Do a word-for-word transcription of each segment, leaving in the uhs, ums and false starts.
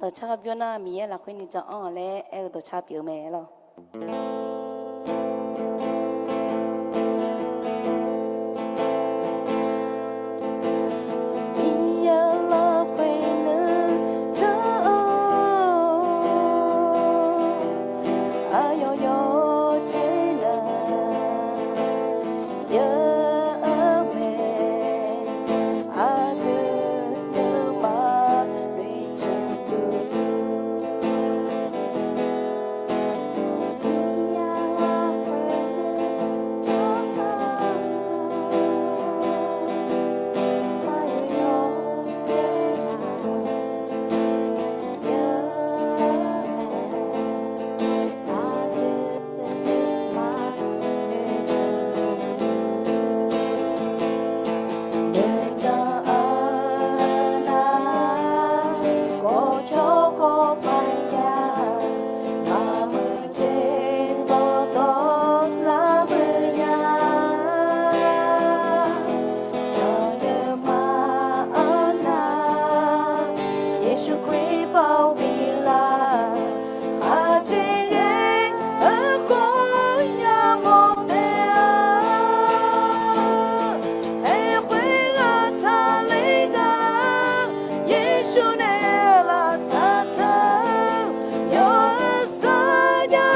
Dawqcar ghaq bymr nar Miqyaer lafkhoer ni jan anr-awq laer aer-eu dawqcar pyeuf-eu mae lawq. Miqyaer lafkhoer nuijan anr-awq, aqyawf yawjeq nar yawr-eu mae, aqdui nuima noeqtmq Yeqsur Kali baw bi laf, khaqdzerzaq-eu khawf yamawr taef-a. Aerkhoer ghaq taqler ghaq, Yeqsur nae lavsav taq-eu, yawqha saqnya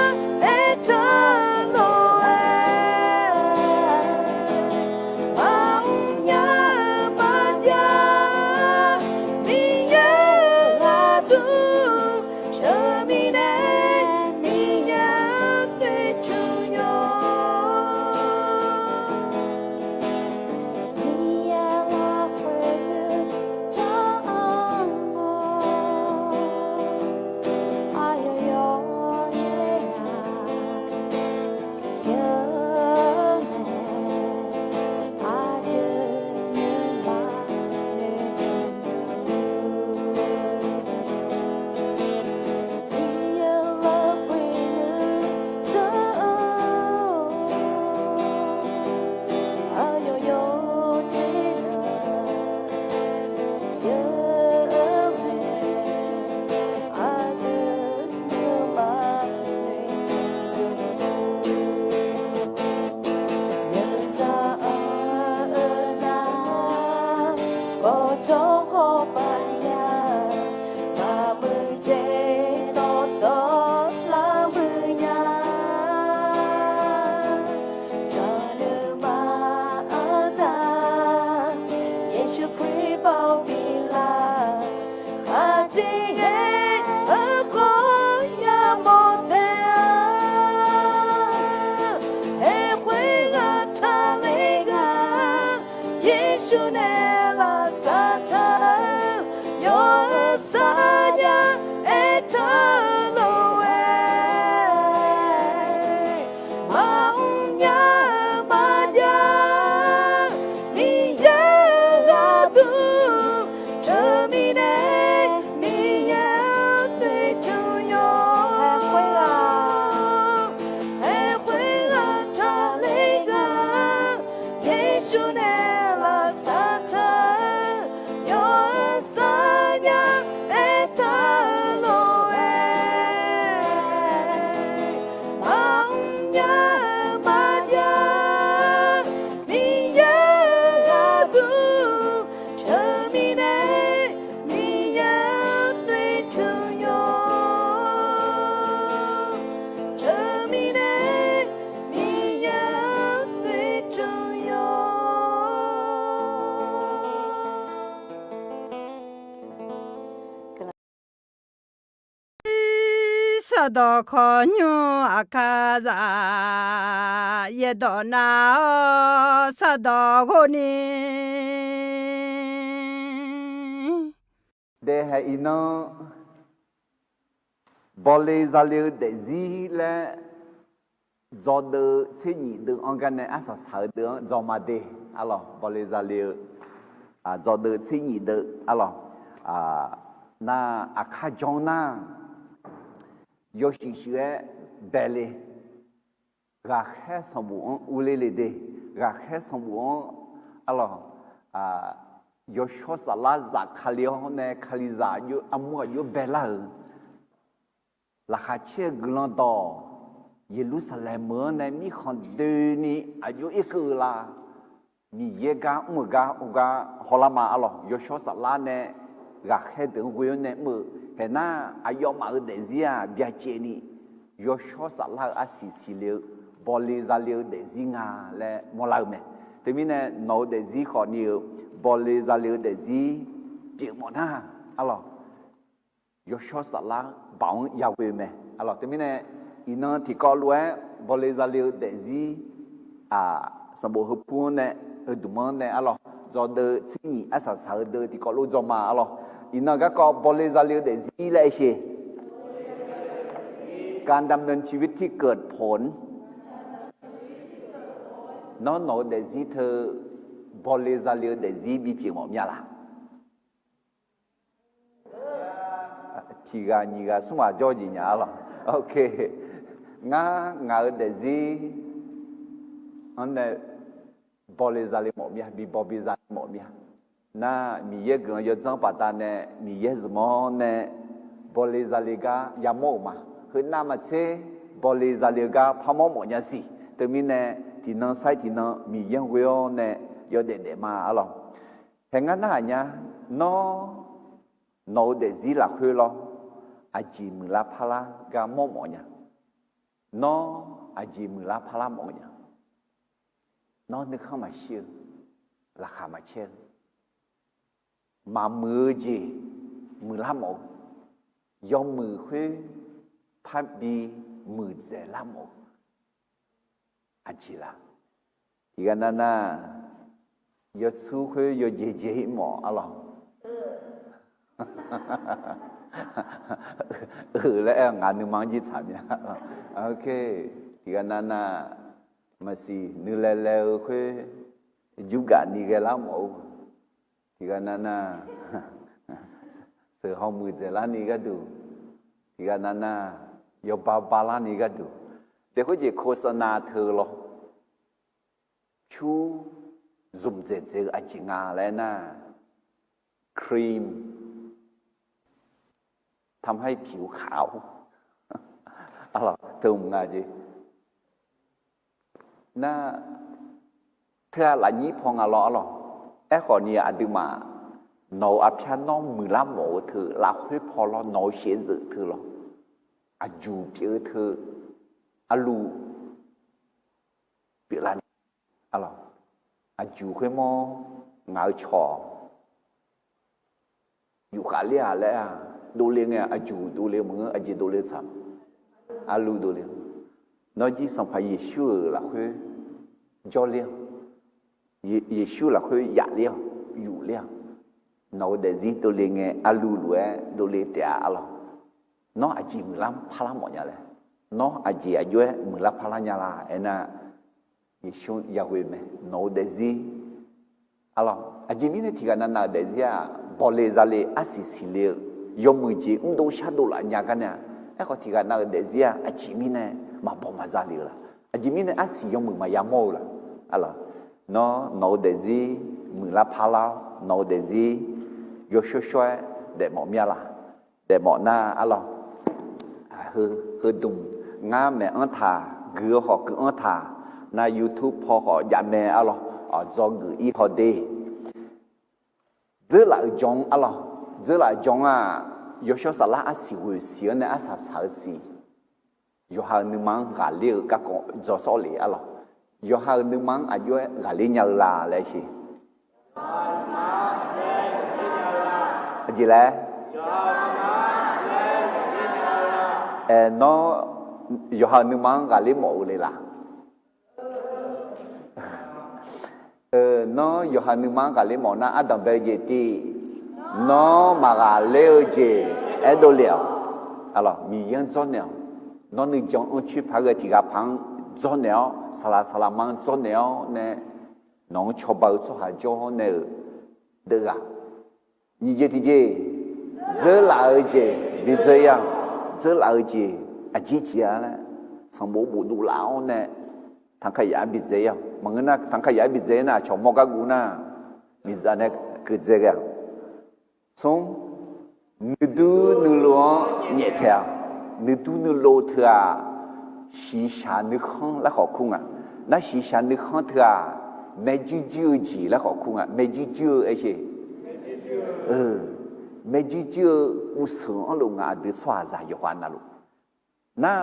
aertaq lof-aer, maqmr nya-eu maqjav, Miqyaer-euq ghaqduq teumirnae, Miqyaer-anr noeqtmq yawq. Miqyaer lafkhoer nuijan anr-awq, aqyawf yawjeq nar yawr-eu mae, aqdui nuima noeqtmq yawq. Nar, bawqjawr khawf paq ya, maqmuiq jeq dawqtawvluf lar muiq nya. Janluf maqanr nar, Yeqsur Kali baw bi laf, khaqdzerzaq-eu khawf yamawr taef-a. Aerkhoer ghaq taqler ghaq, Yeqsur nae lavsav taq-eu, yawqha saqnya aertaq-eu lof-aer, maqmr nya-eu maqjav, Miqyaer-euq ghaqduq teumirnae, Miqyaer-anr noeqtmq yawq. Aerkhoer ghaq taqler ghaq, Yeqsur nae lavsav taq-eu, yawqha saqnya aertaq-eu lof-aer, maqmr nya-eu maqjav, Miqyaer-euq ghaqduq teumirnae, Miqyaer-anr noeqtmq yawq. Teumirnae, Miqyaer-anr noeqtmq yawq. Sardawq khawqnymr aqkar zaq, yaerdawq nav-awr sardawq ghov ni. Daefhae iqnan bawle zale-eu daefzir laer dzawdeuv tser nyif deuv-anr garnae arsaq saq-eu deuv-anr dzawma de. Arlawq, bawle zale-eu dzawdeuv tser nyif deuv, arlawq, nar aqkar jan nar, yawshuif shuif-aer baele. Ghaqkhaer sanqbof-anr urler le de. Ghaqkhaer sanqbof-anr, arlawq, Yawshawr Saflar zaf Kali-awr nae Kalizaq aqjox armur aqjox baelar-euq, laqkhaq caer-eu guiqlanq dawq, Yeqlursaqlaeq meuq-anr nae mirkhanq doeni aqjox irkeuv-eu la. Miqyaer gar mr-euq gar uqgar hawlar ma arlawq. Yawshawr Saflar nae ghaqkhaer deuq-anr ghoe-awr nae mr-eu, haeq nar aqyawfmaf-euq daefzir-aq byacaevni, Yawshawr Saflar-euq arsiq siqle-eu, bawle zale-eu daefzir nga laer mawrlar-eu mae. Teumirnae nawq-eu daefzir khawfni-eu bawle zale-eu daefzir pyeuf mawf nar arlawq, Yawshawr Saflar baoq-anr yaghoe-eu mae arlawq. Teumirnae iqnan tiqkawv lof-aer bawle zale-eu daefzir, sanqbof heupur-anr nae, heudmq-anr nae arlawq, dzawdeuv tser nyiq arsaq saq-eu deuv tiqkawv lof dzawma arlawq. Iqnan garkawv bawle zale-eu daefzir laer aer sher. การดำเนินชีวิตที่เกิดผล Nawr nawq-eu daefzir teu bawle zale-eu daefzir bipyeuf mawf mya la? Tiq ghaq nyiq ghaq smr ghaq jawr jeq nya arlawq. Ok. Ngar ngaq-eu daefzir-anr nae bawle zale mawf mya, bibaw biza mawf mya. Nar Miqyaer guiqlanq yawdzanr baqdanae Miqyaer zmq-awr nae bawle zale gar yamawr-euq ma. Heunav maqtser bawle zale-eu gar parmawr mawf nya siq. Teumirnae tiqnan sair tiqnan Miqyaer-anr ghoe-awr nae yawdaef daef ma arlawq. Hae ngar narhaq nya, nawr nawq-eu daefzir lafkhoer lawr, aqjeq muiqlar parlar gar mawr mawf nya? Nawr aqjeq muiqlar parlar mawf nya? Nawr nuikhanr maqshir-eu, laqkhaq maqcaer-eu, maqmuiq-eu jeq muiqlar mawf-eu, yawmuiq khoer parbi muiqdzaeq lar mawf-eu aqjeq la? Tiqghaq navnav yawtsur khoer yawjeq jeq-ir mawf arlawq. Laer aer-eu ngaq nuima-anr jir tsaq mya. Ok. Tiqghaq navnav maqsiq nuilae lae-eu khoer jurgaf ni ghae lar mawf-eu, tiqghaq navnav sheuq haw muiqdzaeq larni gharduq, tiqghaq navnav yawba balarni gharduq, daef khoerjeq โฆษณา teu lawr. Pyur zmq dzaeq dzaeq-eu aqjeq nga laer aernar, cream ทำให้ผิวขาว arlawq, teu mq nga jeq. Nar teu-aq lafnyir paw nga lawr arlawq. Aerkhawfni aqduimaf nawq-euq aqpyar nawr muiqlar mawf-eu teu lafkhoer paw lawr, nawq-euq shaevdzeuf teu lawr, aqjuq pyeuf-eu teu, arluv pyeuflarni arlawq. Aqjuq khoermawr ngaq-eu cawq yufkhav ler-aq laer-aq, dovle ngae aqjuq dovle maqngeur, aqjeq dovle tsaq, arluv dovle. Nawr jir Sanqpaq Yeqsur-euq lafkhoer jawrler-awq. Yeqsur lafkhoer yafler-awq, yufler-awq. Nawq-eu daefzir dovle ngae arluv lof-aer dovle taef-a arlawq. Nawr aqjeq muiqlar parlar mawf nya laer, nawr aqjeq aqjox-aer muiqlar parlar nya la aernar, Yeqsur yaghoe mae, nawq-eu daefzir arlawq. Aqjeq mirnae tiqghaq navnav-euq daefzir-aq, bawle zale arsiq siqle-eu yawmuiq jeq mrdov shardov laf nya gar nae-a. Aerkhawf tiqghaq nav-euq daefzir-aq, aqjeq mirnae maqbaw maqza le-eu la? Aqjeq mirnae arsiq yawmuiq maqya mawr-eu la? Arlawq, nawr nawq-eu daefzir muiqlar parlar-awr, nawq-eu daefzir yawshawr shawr-aer daefmawf mya la? Daefmawf nar arlawq, heudmq ngar maeq-anr taq, guiq-eu khawf guiq-anr taq, nav YouTube paw khawf jav mae arlawq, dzawgeuf-ir haw de. Dzeurlaf-euq jan-anr arlawq, dzeurlaf-euq jan-anr-aq, yawshawr saflar arsiq ghoeq siq-anr nae arsaq saq-eu siq, yawqha-euq nuima-anr ghaqler-eu garkawv dzaw sawr le arlawq. Yawqha-euq nuima-anr aqjox-aer ghaqler nya-eu la laer sher. Aqjeq laer? Aer, nawr yawqha-euq nuima-anr ghaqler mawf-eu le la? Nawr yawqha nuima-anr ghaqler mawf nar, ardanq bae-eu jeq tiv, nawr maqghaqler-eu jeq aerdov le-awq. Arlawq, Miqyaer-anr dzawrnaeq-awq. Nawr nuijan-anr coer paq-aer ghae tiq ghaq paq-anr dzawrnaeq-awr, saqlaq saqlaqma-anr dzawrnaeq-awr nae, nawq-anr cawba-eu tsawrhaq jawr-awr nae-euq deuv ghaq. Nyiq jeq tiqjeq, dzeurlaf-eu jeq bidzeur-ir-awq. Dzeurlaf-eu jeq aqjeq jeq-a laer sanqbof bofdov laf-awr nae, tanqkaq yaf-aer bidzae-ir-awq. Maqngeur nar, tanqkaq yaf-aer bidzae-ir nar, aqcawq mawr gar guv nar, miqdzaq nae keuqdzae ghae-aq. Smr, nuidur nuilov-anr nyaeftaeq-awq. Nuidur nuilov teu-aq, shiqshaq nuikhanr laer khawf kur nga. Nar shiqshaq nuikhanr teu-aq, maerjuir juir-eu jeq laer khawf kur nga. Maerjuir juir-eu aer sher. Maerjuir juir-eu kuvseuq-anr lof nga aqdui tsawrhaqzaq yawqghaq navluf. Nar,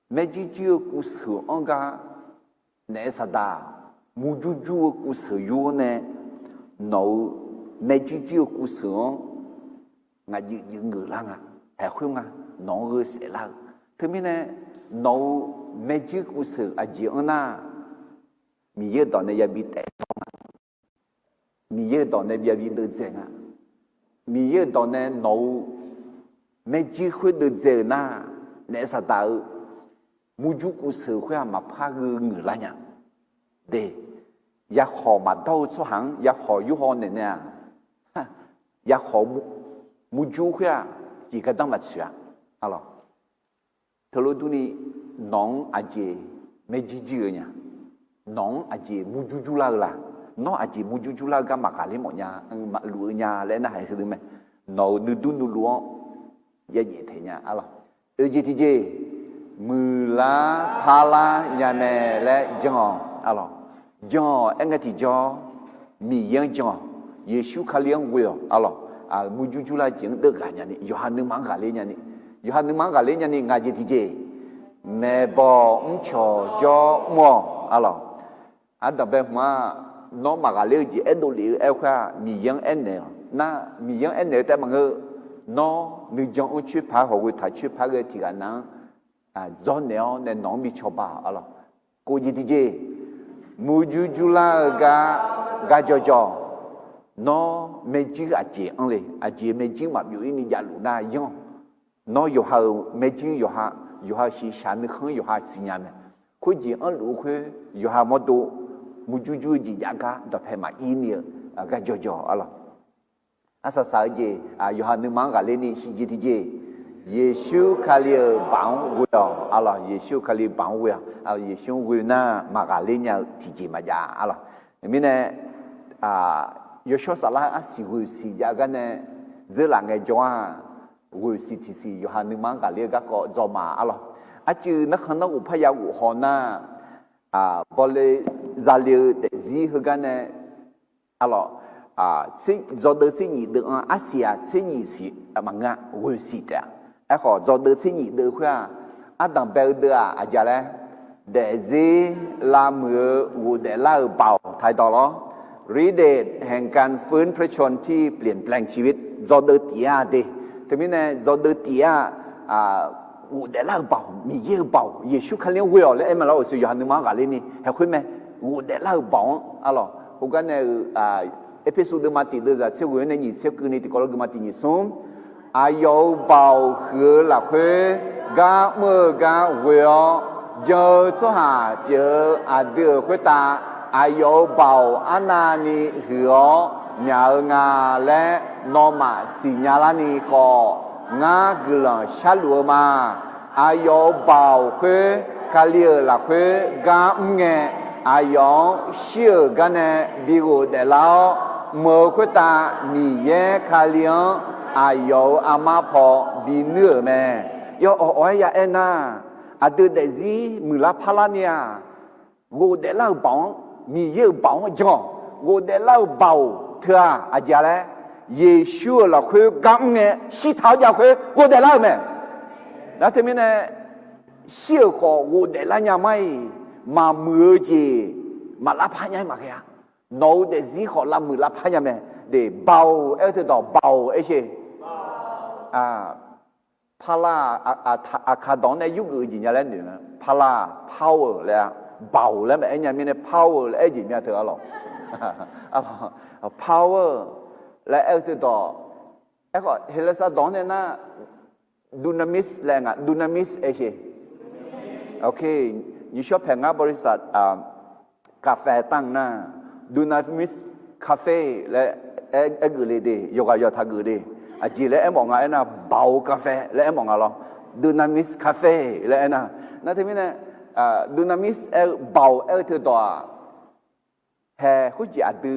maerjuir juir-eu kuvseuq-anr gar naef saqdaq, murjur jur-eu kuvseuq yur-awr nae, nawq-euq maerjuir juir-eu kuvseuq-anr ngaq juif juif ngeuq lar nga, haeq khoer nga, nawq-anr gheu saef lar-eu. Teumirnae, nawq-euq maerjuir kuvseuq aqjeq anr nar, Miqyaer-euq dawq nae yabi taef-aer jawr nga. Miqyaer-euq dawq nae byav bi deuvdzae nga. Miqyaer-euq dawq nae nawq-euq maerjuir khoer deuvdzae-euq nar, naef saqdaq-eu murjur kuvseuq khoer-aq maqpar gheu ngeuq lar nya. De, yakhawq maqdawr-eu tsawrhaq-anr yakhawq yurhaw naeq nae-aq, yakhawq murjur khoer-aq jeq gardanr maqtsoeq-a. Arlawq, teulof durni, nawq-anr aqjeq maerjuir juir-eu nya, nawq-anr aqjeq murjur jurlar-eu la, nawr aqjeq murjur jurlar-eu gar maqghaqler mawf nya, maqluf-eu nya laer narhaq heudeuq mae. Nawq-euq nuidur nuilov-anr yajaef taeq nya. Arlawq, oeq jeq tiqjeq, muiqlar parlar nya mae laer jan-awq. Arlawq, jan-awq aer ngae tiqjawr, Miqyaer-anr jan-awq. Yeqsur Kali-anr ghoe-awq. Arlawq, murjur jurlar jeq-anr deuvghaq nyani, yawqha nuima-anr ghaqler nyani, yawqha nuima-anr ghaqler nyani ngaq jeq tiqjeq, maeqbawq mrcawq jawr mr-awq. Arlawq, ardanqbae hmq-aq, nawr maqghaqler-eu jeq aerdov lef-eu aer khoer-aq, Miqyaer-anr aernaeq-awq. Nar, Miqyaer-anr aernaeq-eu taef maqngeur-eu, nawr nuijan-anr coer paq-aer hawq ghoe taq coer paq-aer ghae tiqghaq nav-anr dzawrnaeq-awr nae nawq-anr bi cawba-awq. Arlawq, kof jeq tiqjeq, murjur jurlar-eu gar, gar jawrjawr, nawr maerjuir aqjeq anr le, aqjeq maerjuir maqbyov-ir ni javluf nar yanr-awq. Nawr yawqha-euq maerjuir yawqha, yawqha-euq shiqshaq nuikhanr yawqha siqnya mae. Khoerjeq anrluf-eu khoer yawqha mawrdo murjur jur-eu jeq jav gar dawqpae maqir ni-eu gar jawrjawr. Arlawq, arsaq saq-eu jeq, yawqha nuima-anr ghaqler ni shif jeq tiqjeq, Yeqsur Kali-euq baoq-anr ghoe-awq. Arlawq, Yeqsur Kali baoq-anr ghoe-awq. Yeqsur-anr ghoe nar maqghaqler nya-eu tiqjeq maqjav. Arlawq, mirnae, yawshawr saflar arsiq ghoeqsiq jav-eu gar nae dzeurlaf ngaejawr-aq, ghoeqsiq tiqsiq yawqha nuima-anr ghaqler-eu garkawv dzaw ma. Arlawq, arcuiv narkhan narghof parya ghof haw nar, bawle zale-eu daefzir heugar nae, arlawq, dzawdeuv tser nyif deuv-anr arsiq-aq tser nyif siq maqngeur-a, ghoeqsiq taef-a. Aerkhawf dzawdeuv tser nyif deuv khoer-aq, ardanq bae-eu deuv-aq aqjeq laer, daefzir lavmuiq-eu ghofdaef lar-euq baoq taqdawq lawr, ฤทธิ์เดช แห่งการฟื้นพระชนม์ที่เปลี่ยนแปลงชีวิต dzawdeuv tif-a de. Teumirnae dzawdeuv tif-a, ghofdaef lar-euq baoq, Miqyaer-euq baoq, Yeqsur Kali-anr ghoe-awq laer aer ma lawr. Oqsoeq yawqha nuima-anr ghaqler ni haeq khoer mae. Ghofdaef lar-euq baoq-anr. Arlawq, heugar nae-euq Erpersu deuvma tiq deuvzaq tser ghoeq-anr nae nyiq tser keuvni tiqkawv lawr geuvma tiq nyiq smr, aqyawf-euq baoq huiq-eu lafkhoer gar mr-eu gar ghoe-awr jan-eu tsawrhaq pyeuf-eu aqdui-euq khoertav aqyawf-euq baoq arnavni huiq-awr myaq-eu nga laer nawmaf siqnya larni khawf, ngar guiqlanq sharluf-eu ma. Aqyawf-euq baoq khoer Kali-euq lafkhoer gar mr ngae, aqyawf-anr shir-euq gar nae bi ghofdaef lar-awr, mq-euq khoertav Miqyaer Kali-anr aqyawf-euq armar paw binuir-euq mae. Yawawq awq-aer ya aernar, aqdui daefzir muiqlar parlar ni-aq, ghofdaef lar-euq baoq-anr, Miqyaer-euq baoq-anr jan-awq. Ghofdaef lar-euq baoq teu-aq aqjeq-a laer, Yeqsur-euq lafkhoer gar mr ngae shirtaq-awr jav khoer ghofdaef lar-euq mae. Nar teumirnae, shir-euq khawf ghofdaef lar nya mar-iq, maqmuiq-eu jeq maqlar par nya-aer maqghae-a. Nawq-euq daefzir khawf lavmuiq lar par nya mae. De, baoq aer-eu teudawq baoq aer sher. Pala, aqkaq dawq-anr nae yurgeuf-eu jeq nya laer noeq-a. Pala, power laer-a, baoq laer maqaer nya mirnae power laer aer jeq mya teu arlawq. Power laer aer-eu teudawq, aerkhawf Heqlaqsar dawq-anr nae nar, dunamis laer nga, dunamis aer sher. Ok, nyiq shawr paeq ngar บริษัท kaqfae tanq nar, dunamis cafe laer aer geuf le de, yawqghaq yawqtaq geuf de. Aqjeq laer aermawf nga aernar, baoq-eu kaqfae laer aermawf nga lawr. Dunamis cafe laer aernar, nar teumirnae, dunamis aer-eu baoq aer-eu teudawq-aq, Hae khoerjeq aqdui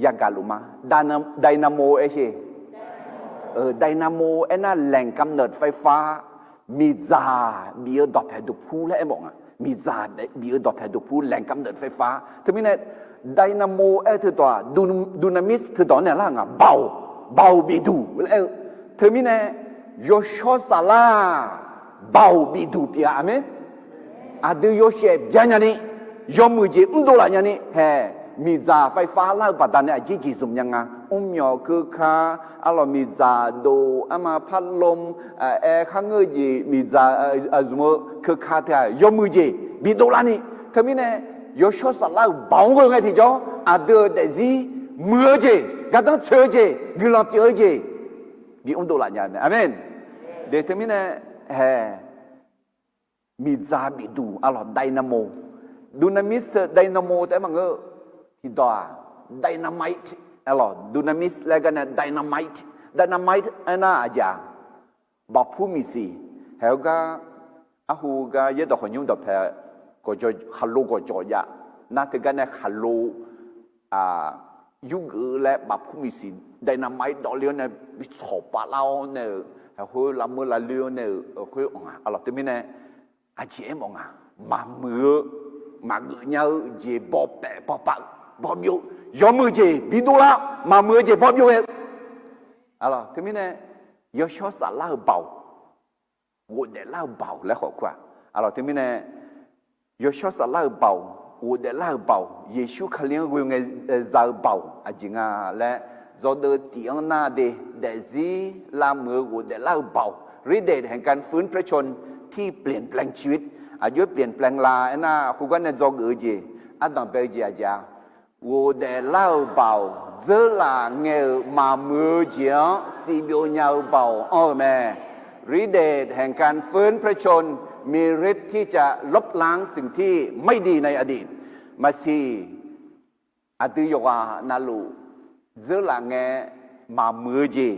yagaq luf ma. Dynamo aer sher. Dynamo aernar แหล่งกำเนิดไฟฟ้า miqdzaq bif-eu dawqpaeq duqpur laer aermawf nga. Miqdzaq bif-eu dawqpaeq duqpur แหล่งกำเนิดไฟฟ้า. Teumirnae dynamo aer-eu teudawq-aq, dunamis teudawq-anr naeq lar nga, baoq, baoq bifduq laer aer-eu. Teumirnae yawshawr saflar-aq, baoq bifduq pyeuf-a. Aqmeq. Aqdui yawshaef bya nyani, yawmuiq jeq mrdov laf nyani hae, miqdzaq ไฟฟ้า lar-eu baqdanae aqjeq jeq zmq nya nga. Mrmyawq keuka, arlawq miqdzaq dov, arma parlom, aer kharngeur-eu jeq miqdzaq zmq-eu keuka teu-aq, yawmuiq jeq bidov larni. Teumirnae yawshawr saflar-euq baoq-anr ghoe ngae tiqjawr, aqdui-euq daefzir muiq-eu jeq, gardanr tsoeq-eu jeq, guiqlanq pyeuf-eu jeq bimr dov laf nya mae. Aqmeq. De teumirnae hae, miqdzaq bifduq arlawq dynamo, dunamis teu dynamo taef-aer maqngeur. Tiqdawq-aq, dynamite arlawq, dunamis laer gar nae dynamite, dynamite aernar aqjeq-aq, baqpur miqsiq. Haeq-eu gar, arhu gar yaerdawq khawqnymr dawqpae gawqjawq khaqlo gawqjawq jav nar teugar nae khaqlo yurgeuf-eu laer baqpur miqsiq dynamite dawvle-awr nae bi tsawq pavlar-awr nae-euq, haeq khoer lavmeur lavloer-awr nae-euq khoer anq nga. Arlawq teumirnae aqjeq aermawf nga, maqmuiq-eu, maqgeuf nya-eu jeq bawpaef bawpav bawbyov, yawmuiq jeq bidov lar, maqmuiq-eu jeq bawbyov ghae-eu. Arlawq teumirnae yawshawr saflar-euq baoq, ghofdaef lar-euq baoq laer khawf kur-aq. Arlawq teumirnae yawshawr saflar-euq baoq, ghofdaef lar-euq baoq, Yeqsur Kali-anr ghoe ngae za-eu baoq aqjeq nga laer, dzawgeuf tif-anr nar de, daefzir lavmuiq-eu ghofdaef lar-euq baoq, ฤทธิ์เดชแห่งการฟื้นพระชนม์ที่เปลี่ยนแปลงชีวิต aqjox-aer เปลี่ยนแปลง la aernar, khoergar nae dzawgeuf-eu jeq, ardanq bae-eu jeq aqjeq-a, ghofdaef lar-euq baoq, dzeurlaf ngae-euq maqmuiq-eu jeq-anr sivbyov nya-eu baoq anr-eu mae. ฤทธิ์เดชแห่งการฟื้นพระชนม์ มีฤทธิ์ที่จะลบล้างสิ่งที่ไม่ดีในอดีต Maqsiq, aqdui yawqghaq navluf dzeurlaf ngae maqmuiq-eu jeq,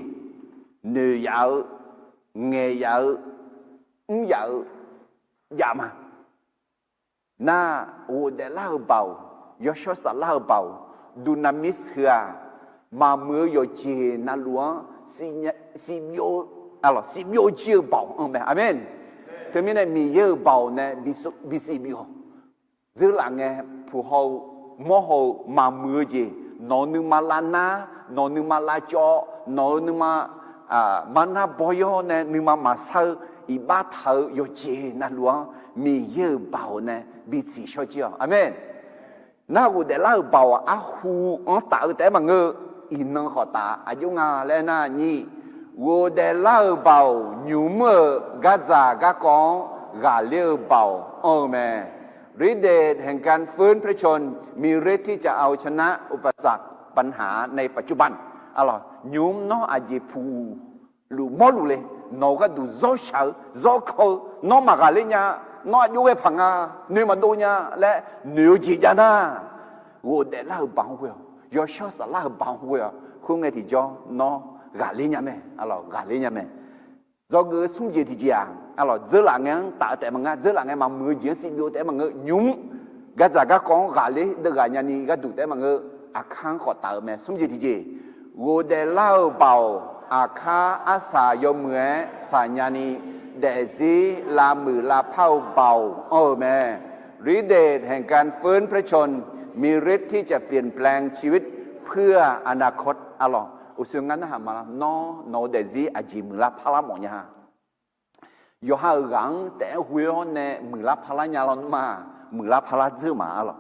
noeq yaf-eu, ngaeq yaf-eu, mr yaf-eu jav ma. Nar, ghofdaef lar-euq baoq, yawshawr saflar-euq baoq, dunamis heu-aq, maqmuiq-eu yawqjeq navluf-anr sivbyov, sivbyov jir-eu baoq anr mae. Aqmeq. Teumirnae Miqyaer-euq baoq nae bisiq byov-awq. Dzeurlaf ngae, puq haw-eu, mawr haw-eu maqmuiq-eu jeq, nawq-euq nuima lavnar, nawq-euq nuima lavcawv, nawq-euq nuima marnar baw yawr nae nuima maqsar-eu, iqbax taq-eu yawqjeq navluf-anr Miqyaer-euq baoq nae bisiq shawr jir-awq. Aqmeq. Nar, ghofdaef lar-euq baoq-aq, arhu-anr taf-eu taef-aer maqngeur-eu, iqnan khawf taf-a. Aqjox nga laer aernar, nyiq, ghofdaef lar-euq baoq, nymq mr-euq gardzaq garkawv-anr ghaqler-eu baoq anr-eu mae. ฤทธิ์เดชแห่งการฟื้นพระชนม์ มีฤทธิ์ที่จะเอาชนะอุปสรรคปัญหาในปัจจุบัน Arlawq, nymq mr nawr aqjeq puq luf mawrluf le, nawq-euq gharduq zawr shaq-eu, zawr kaw-eu, nawr maqghaqler nya, nawr aqjox ghae paq nga, noeq maqdov nya laer noeq-eu jeq jav nar, ghofdaef lar-euq baoq-anr ghoe-awq, yawshawr saflar-euq baoq-anr ghoe-awq. Khoerngae tiqjawr nawr ghaqler nya mae. Arlawq, ghaqler nya mae. Dzawgeuf-eu smr jeq tiqjeq-aq, arlawq, dzeurlaf ngae-anr taf-eu taef maqngeur, dzeurlaf ngae maqmuiq-eu jeq-anr sivbyov taef-aer maqngeur, nymq mr gardzaq garkawv-anr ghaqler deuv ghaq nyani gharduq taef-aer maqngeur, aqkar-anr khawf taf-eu mae. Smr jeq tiqjeq, ghofdaef lar-euq baoq, aqkar arsaq yawmuiq-aer saqnya ni, daefzir lavmuiq lavpar-eu baoq anr-eu mae. ฤทธิ์เดชแห่งการฟื้นพระชนม์ มีฤทธิ์ที่จะเปลี่ยนแปลงชีวิตเพื่ออนาคต Arlawq, uqshoe ngar narhaq ma, nawr nawq-eu daefzir aqjeq muiqlar parlar mawf nya-a. Yawqha-euq ghaq-anr taef-aer ghoe-awr nae muiqlar parlar nya lawnmr-aq, muiqlar parlar dzeur ma. Arlawq,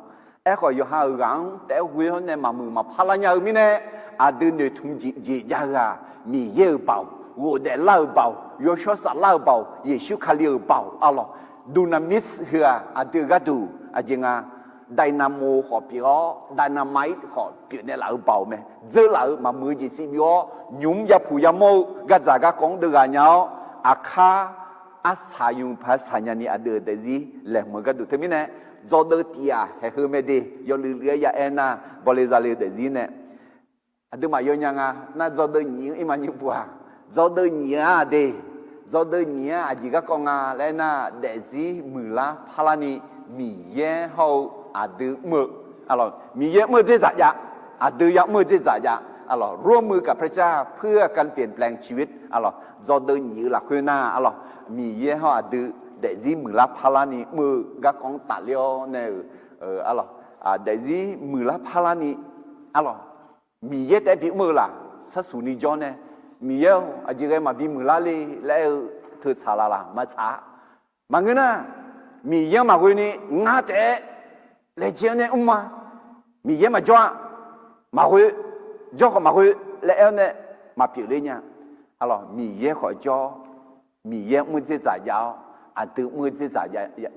aerkhawf yawqha-euq ghaq-anr taef-aer ghoe-awr nae maqmuiq maqparlar nya-eu mirnae, aqdui noeqtmq jeq jav-eu-aq, Miqyaer-euq baoq, ghofdaef lar-euq baoq, yawshawr saflar-euq baoq, Yeqsur Kali-euq baoq. Arlawq, dunamis heu-aq, aqdui-euq gharduq aqjeq nga, dynamo khawf pyeuf-awr, dynamite khawf pyeufnaeq laf-eu baoq mae. Dzeurlaf-eu maqmuiq-eu jeq sivbyov-awr, nymq mr yapuq yamawr-eu gardzaq garkawv-anr deuv ghaq nya-awr, aqkar arsaq yawmuiq paq-aer saqnya ni aqdui-euq daefzir laeqhmq-eu gharduq. Teumirnae, dzawgeuf tif-aq haeq heu mae de, yawluiv luiv-aer ya aer nar, bawle zale-eu daefzir nae aqduimaf yawnya nga. Nar, dzawgeuf nyiq-anr irma nyiq puq-aq, dzawgeuf nyiq-a de, dzawgeuf nyiq-anr aqjeq garkawv nga laer aer nar, daefzir muiqlar parlar ni Miqyaer hawr-eu aqdui mr-eu Arlawq, Miqyaer mr-eu dzerdzaq jav, aqdui ya'mr-eu dzerdzaq jav. Arlawq, ร่วมมือกับพระเจ้าเพื่อการเปลี่ยนแปลงชีวิต arlawq, dzawgeuf nyiq-eu lafkhoer nar, arlawq, Miqyaer hawr aqdui daefzir muiqlar parlarni mr-eu garkawv-anr tafler-awr nae-euq, arlawq, daefzir muiqlar parlarni, arlawq, Miqyaer taef-aer bimr-eu laq, sharsuq ni jawr nae, Miqyaer-or, aqjeq ghae maqbi muiqlar le laer aer-eu teu tsaq laf laq, maqtsaq-a. Maqngeur nar, Miqyaer-anr maqghoe ni ngar taef-aer laejae-anr nae mr-a. Miqyaer maqjawr-a, maqghoe, jawr khawf maqghoe laer aer-awr nae maqpyeuf ler nya. Arlawq, Miqyaer khawf jawr-awr, Miqyaer mr-eu dzerdzaq jav-awr, aqdui mr-eu dzerdzaq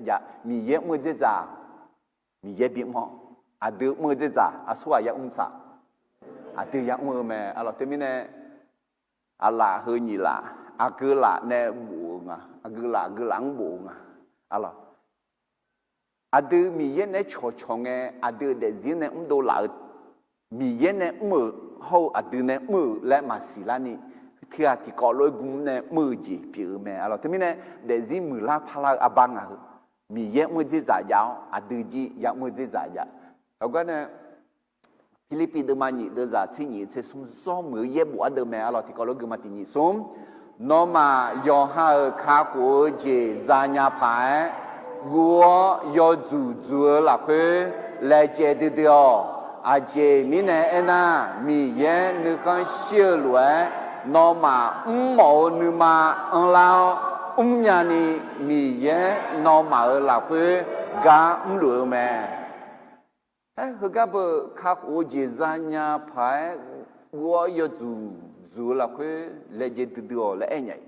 jav, Miqyaer mr-eu dzerdzaq, Miqyaer bimr-awr, aqdui mr-eu dzerdzaq aqsurghaq ya'mr tsaq, aqdui ya'mr-eu mae. Arlawq, teumirnae aqlaf heu nyiq laf, aqgeu laf nae bof-eu nga, aqgeu laf aqgeu laf-anr bof-eu nga. Arlawq, aqdui Miqyaer naeq-aer cawqcawq ngae, aqdui-euq daefzir nae mrdov laf-eu, Miqyaer nae mr-euq hawr-eu aqdui nae mr-euq laer maqsiq larni, teughaq tiqkawv lof-aer gmr nae mr-eu jeq pyeuf-eu mae. Arlawq, teumirnae daefzir muiqlar parlar-eu arbar ngaq-eu, Miqyaer mr-eu dzerdzaq jav-awr, aqdui jir ya'mr-eu dzerdzaq jav. Heugar nae Pirlirpiv deuvma nyiq deuvzaq tser nyiq tser smr zawr muiq-eu yaerbof ardeuv mae. Arlawq, tiqkawv lof-aer gui ma tiq nyiq smr. Nawmaf yawqha-euq kakhof-eu jeq zanya paq-aer, guv-awr yawdzuq dzuq-eu lafkhoer laejae duidui-awq. Aqjeq mirnae aernar, Miqyaer nuikhanr shir-eu lof-aer, nawmaf mrmawf-eu nuima anrlar-awr mrnya ni, Miqyaer nawmaf-euq lafkhoer gar mrluf-eu mae. Aer, heugar beu kakhof-eu jeq zanya paq-aer, guv-awr yawdzuq dzuq-eu lafkhoer laejae duidui-awq laer aer nya-iq.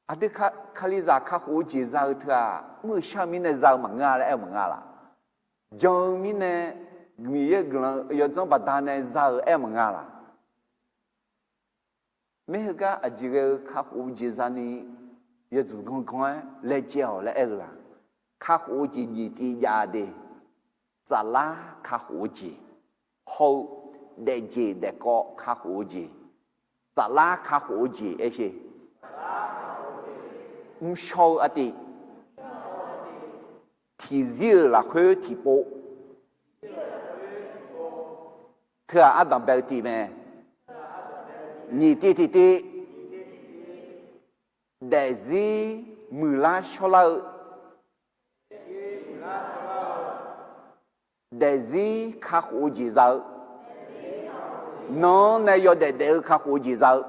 Aqdui kalizaq kakhof-eu jeq za-eu teu-aq, mr-eu shar-eu mirnae za-eu maqngeur-a laer aer-eu maqngeur-a laq? Jan-eu mirnae, Miqyaer-euq guiqlanq yawdzanr baqdanae za-euq aer-eu maqngeur-a laq? Maer heugar aqjeq ghae-eu kakhof-eu jeq zani yawdzuq gangan-aer laejae-awq laer aer-eu laq? Kakhof-eu jeq nyiq tiv jav de. Saflar kakhof-eu jeq hawr-eu, daefjeq daefkawv kakhof-eu jeq, saflar kakhof-eu jeq aer sher. Mrshawr-eu artiv, tiqzir-euq lafkhoer tiqpov teu-aq, ardanq bae-eu tiv mae. Nyiq tiv tiqtiv, daefzir muiqlar shawrlar-eu, daefzir kakhof-eu jeq za-eu, nan-anr nae yawdaef daef-eu kakhof-eu jeq za-eu,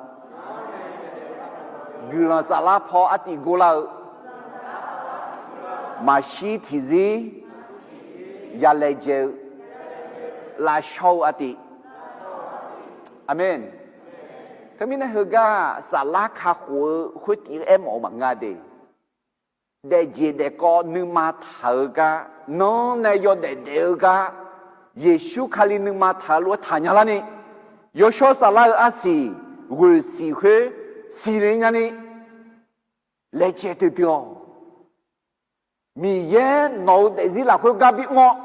guiqlanq saflar paw artiv gorlar-eu, maqshir tiqzir ya laejae-eu, lavshawr-eu artiv. Aqmeq. Teumirnae heugar-aq, saflar kakhof-eu khoertiv aermawf-eu maqngeur de. Daefjeq daefkawv nuima taq-eu gar, nan-anr nae yawdaef daef-eu gar, Yeqsur Kali nuima taq-eu lof-aer taqnya larni, yawshawr saflar-eu arsiq ghoeq siq khoer siqle nyani laejae duidui-awq. Miqyaer nawq-euq daefzir lafkhoer gar bimr-awr,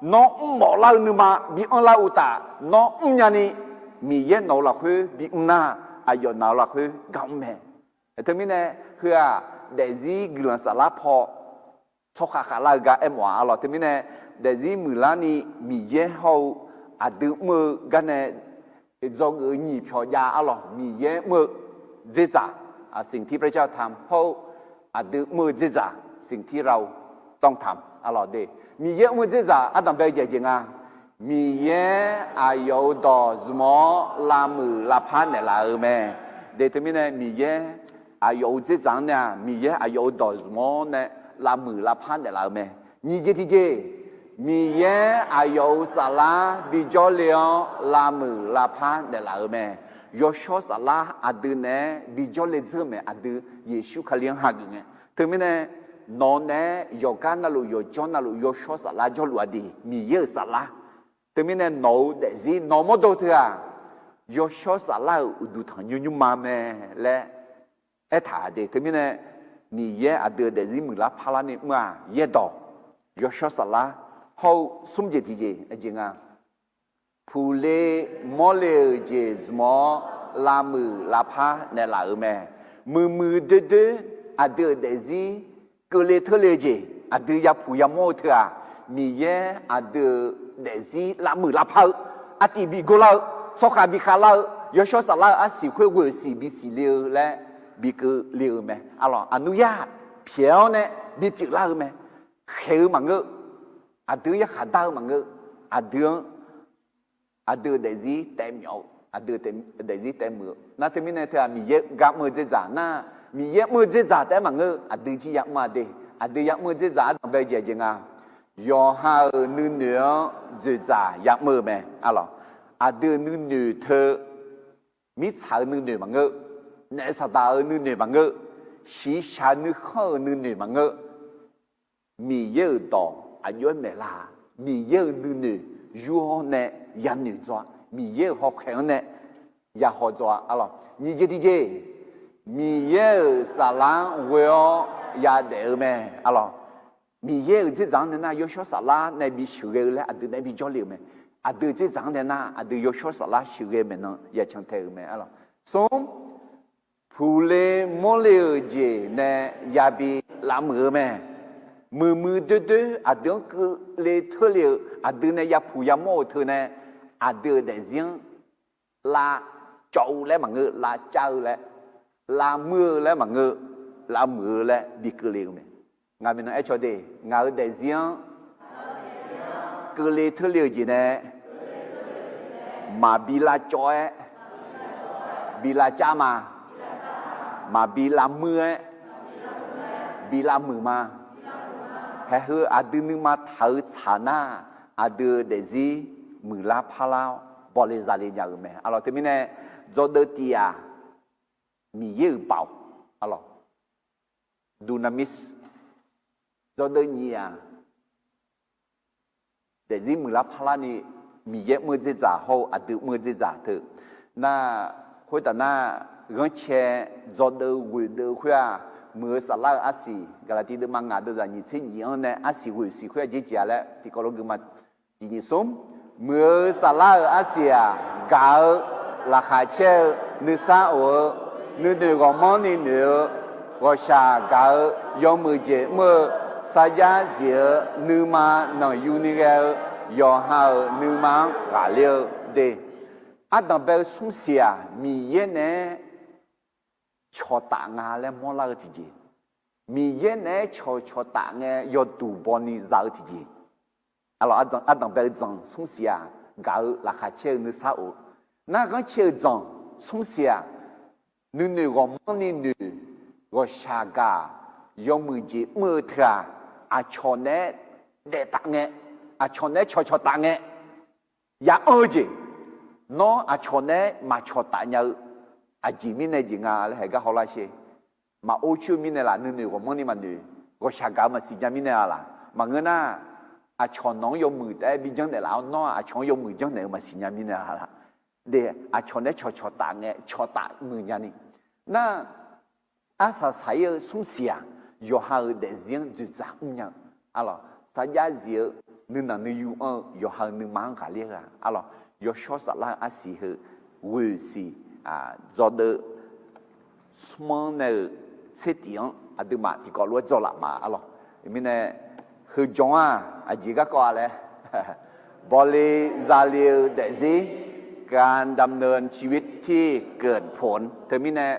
nawr mrmawf lar-eu nuima bi anrlar uqtaf, nawr mrnya ni, Miqyaer nawq-euq lafkhoer bimr nar, aqyawf nawq-euq lafkhoer gar mr mae. Teumirnae, heu-aq, daefzir guiqlanq saflar paw tsawrkhav khavlar-eu gar aermawf-a arlawq. Teumirnae, daefzir muiqlarni Miqyaer hawr-eu aqdui mr-eu gar nae dzawgeuf-eu nyiq pyawq jav arlawq. Miqyaer mr-eu dzerdzaq, สิ่งที่พระเจ้าทำ hawr-eu aqdui mr-eu dzerdzaq, สิ่งที่เราต้องทำ arlawq de. Miqyaer mr-eu dzerdzaq ardanq bae-eu jeq aqjeq nga. Miqyaer aqyawf-euq dawq zmq-awr lavmuiq lavpar naeqlaf-eu mae. De teumirnae Miqyaer aqyawf-euq dzerdzaq-anr nae-aq, Miqyaer aqyawf-euq dawq zmq-awr nae lavmuiq lavpar naeqlaf-eu mae. Nyiq jeq tiqjeq, Miqyaer aqyawf-euq saflar bijawr le-awr lavmuiq lavpar naeqlaf-eu mae. Yawshawr saflar aqdui naeq-aer bijawr le dzeur-eu mae, aqdui Yeqsur Kali-anr hageuf ngae. Teumirnae, nawq naeq-aer yawqgar navluf yawqjawr navluf yawshawr saflar jawrluf-a de, Miqyaer-euq saflar. Teumirnae nawq-euq daefzir nawq mawrdo teu-aq, yawshawr saflar-euq uqduq tanqnymr nymrma mae laer aertaq-a de. Teumirnae Miqyaer aqdui-euq daefzir muiqlar parlarni mr-aq, yaerdawq, yawshawr saflar, hawr-eu smr jeq tiqjeq aqjeq nga. Puqle mawrle-euq jeq zmq-awr lavmuiq lavpar naeqlaf-euq mae. Muiqmuiq doerdoer aqdui-euq daefzir keuvle teurle-eu jeq aqdui yapuq yamawr-eu teu-aq, Miqyaer aqdui-euq daefzir lavmuiq lavpar-eu, artiv bi gor lar-eu, tsawrkhav bi khavlar-eu, yawshawr saflar-eu arsiq khoer ghoeq siq bisiq le-eu laer bikeuv le-eu mae. Arlawq, aqnuyar pyaeq-awr nae bipyeuf lar-eu mae. Khaeq-eu maqngeur, aqdui-anr yarkhaq dar-eu maqngeur, aqdui-anr aqdui-euq daefzir taef myawf-eu, aqdui-euq daefzir taef muiq-eu nar, teumirnae teu-aq Miqyaer gar mr-eu dzerdzaq nar, Miqyaer mr-eu dzerdzaq taef-aer maqngeur, aqdui jir yamr-a de. Aqdui yamr-eu dzerdzaq ardanq bae-eu jeq aqjeq nga. Yawqha-euq nuinoeq-anr dzoeqdzaq yamr-eu mae. Arlawq, aqdui-euq nuinoeq teu, mirtsaq-euq nuinoeq maqngeur, naef saqdaq-euq nuinoeq maqngeur, shiqshaq nuikhanr-euq nuinoeq maqngeur, Miqyaer-euq dawq aqjox-aer maeqlar-a. Miqyaer-euq nuinoeq yur-awr nae yanoeq dzaw-a. Miqyaer-euq hawkhaeq-anr nae yahaw dzaw-a. Arlawq, nyiq jeq tiqjeq, Miqyaer-euq saflar-anr ghoe-awr yadaef-eu mae. Arlawq, Miqyaer-euq dzerdzaq-anr nae nar, yawshawr saflar nae bi sheuqghae-eu laer aqdui nae bi jawrle-euq mae. Aqdui-euq dzerdzaq-anr nae nar, aqdui yawshawr saflar sheuqghae maeqnan yacan tae-euq mae. Arlawq, smr, puqle mawrle-euq jeq nae yabi lavmuiq-eu mae. Muiqmuiq doerdoer aqdui-anr keuvle teurle-euq, aqdui nae yapuq yamawr-euq teu nae, aqdui-euq daefzir-anr lavcawv-eu laer maqngeur, lavcav-eu laer, lavmuir-eu laer maqngeur, lavmuiq-eu laer bi keuvle-eu mae. Ngaq maeqnan aercaw de, ngaq-euq daefzir-anr keuvle teurle-euq jeq nae maqbi lavcawv-aer, bi lavcav ma, maqbi lavmuir-aer, bi lavmuiq ma. Haeq heu aqdui nuima taq-eu tsaq nar, aqdui-euq daefzir muiqlar parlar-awr bawle zale nya-euq mae. Arlawq, teumirnae dzawdeuv tiq-aq, Miqyaer-euq baoq, arlawq, dunamis, dzawdeuv nyiq-aq, daefzir muiqlar parlarni Miqyaer mr-eu dzerdzaq hawr-eu aqdui mr-eu dzerdzaq teu nar, khoertaf nar, ghanrcae dzawdeuv ghoeqdeuv khoer-aq, muiq-eu saflar-eu arsiq, Gaqlaqtiv deuvma ngaq deuvzaq nyiq tser nyiq-anr nae arsiq ghoeq siq khoer-aq jeq jeq-a laer tiqkawv lof guima tiq nyiq smr, muiq-eu saflar-euq arsiq-aq, gaq-eu laqkhaq caer-eu nuisar of-eu, nuinoeq ghawqmanrni noeq-eu, ghawqshaq gaq-eu, yawmuiq jeq mr-eu, sarjax zif-eu, nuima nanqyuni ghae-eu, yawqha-euq nuima-anr ghaqler-eu de. Ardanq bae-eu smr siq-aq, Miqyaer naeq-aer cawqtaf nga laer mawrlar-eu tiqjeq, Miqyaer naeq-aer cawqcawq taf ngae yawduq bawni za-eu tiqjeq. Arlawq, ardanq bae-eu dzanq smr siq-aq, gaq-eu laqkhaq caer-eu nuisar of-eu. Nar ghanrcae-eu dzanq smr siq-aq, nuinoeq ghawqmanrni noeq, ghawqshaq gaq, yawmuiq jeq mr-eu teu-aq, aqcawq naeq-aer daef taf ngae, aqcawq naeq-aer cawqcawq taf ngae, ya anr-eu jeq, nawr aqcawq naeq-aer maqcawq taf nya-eu, aqjeq mirnae jeq nga laer haeq gar hawlar sher. Maqor coer-eu mirnae laf, nuinoeq ghawqmanrni maqnoeq, ghawqshaq gaq-eu maqsiq nya mirnae-a laf. Maqngeur nar, aqcawq nawq-anr yawmuiq taef-aer bi janrnaeq laf-awr, nawr-aq aqcawq-anr yawmuiq janrnaeq-eu maqsiq nya mirnae-a laf. De, aqcawq naeq-aer cawqcawq taf ngae, cawqtaf muiq nyani. Nar, arsaq saq-ir-eu smr siq-aq, yawqha-euq daefzir-anr dzoeqdzaq mrnya-eu, arlawq, sarjax zif-eu, nuinanq nuiyu anr-eu, yawqha-euq nuima-anr ghaqler-eu-aq, arlawq, yawshawr saflar-eu arsiq heu ghoeq siq, dzawdeuv smr-anr nae-euq tser tif-anr aqduimaf tiqkawv lof-aer dzawlaf ma, arlawq. Mirnae, heu jawr-aq, aqjeq garkawv-a laer, bawle zale-eu daefzir, การดำเนินชีวิตที่เกิดผล teumirnae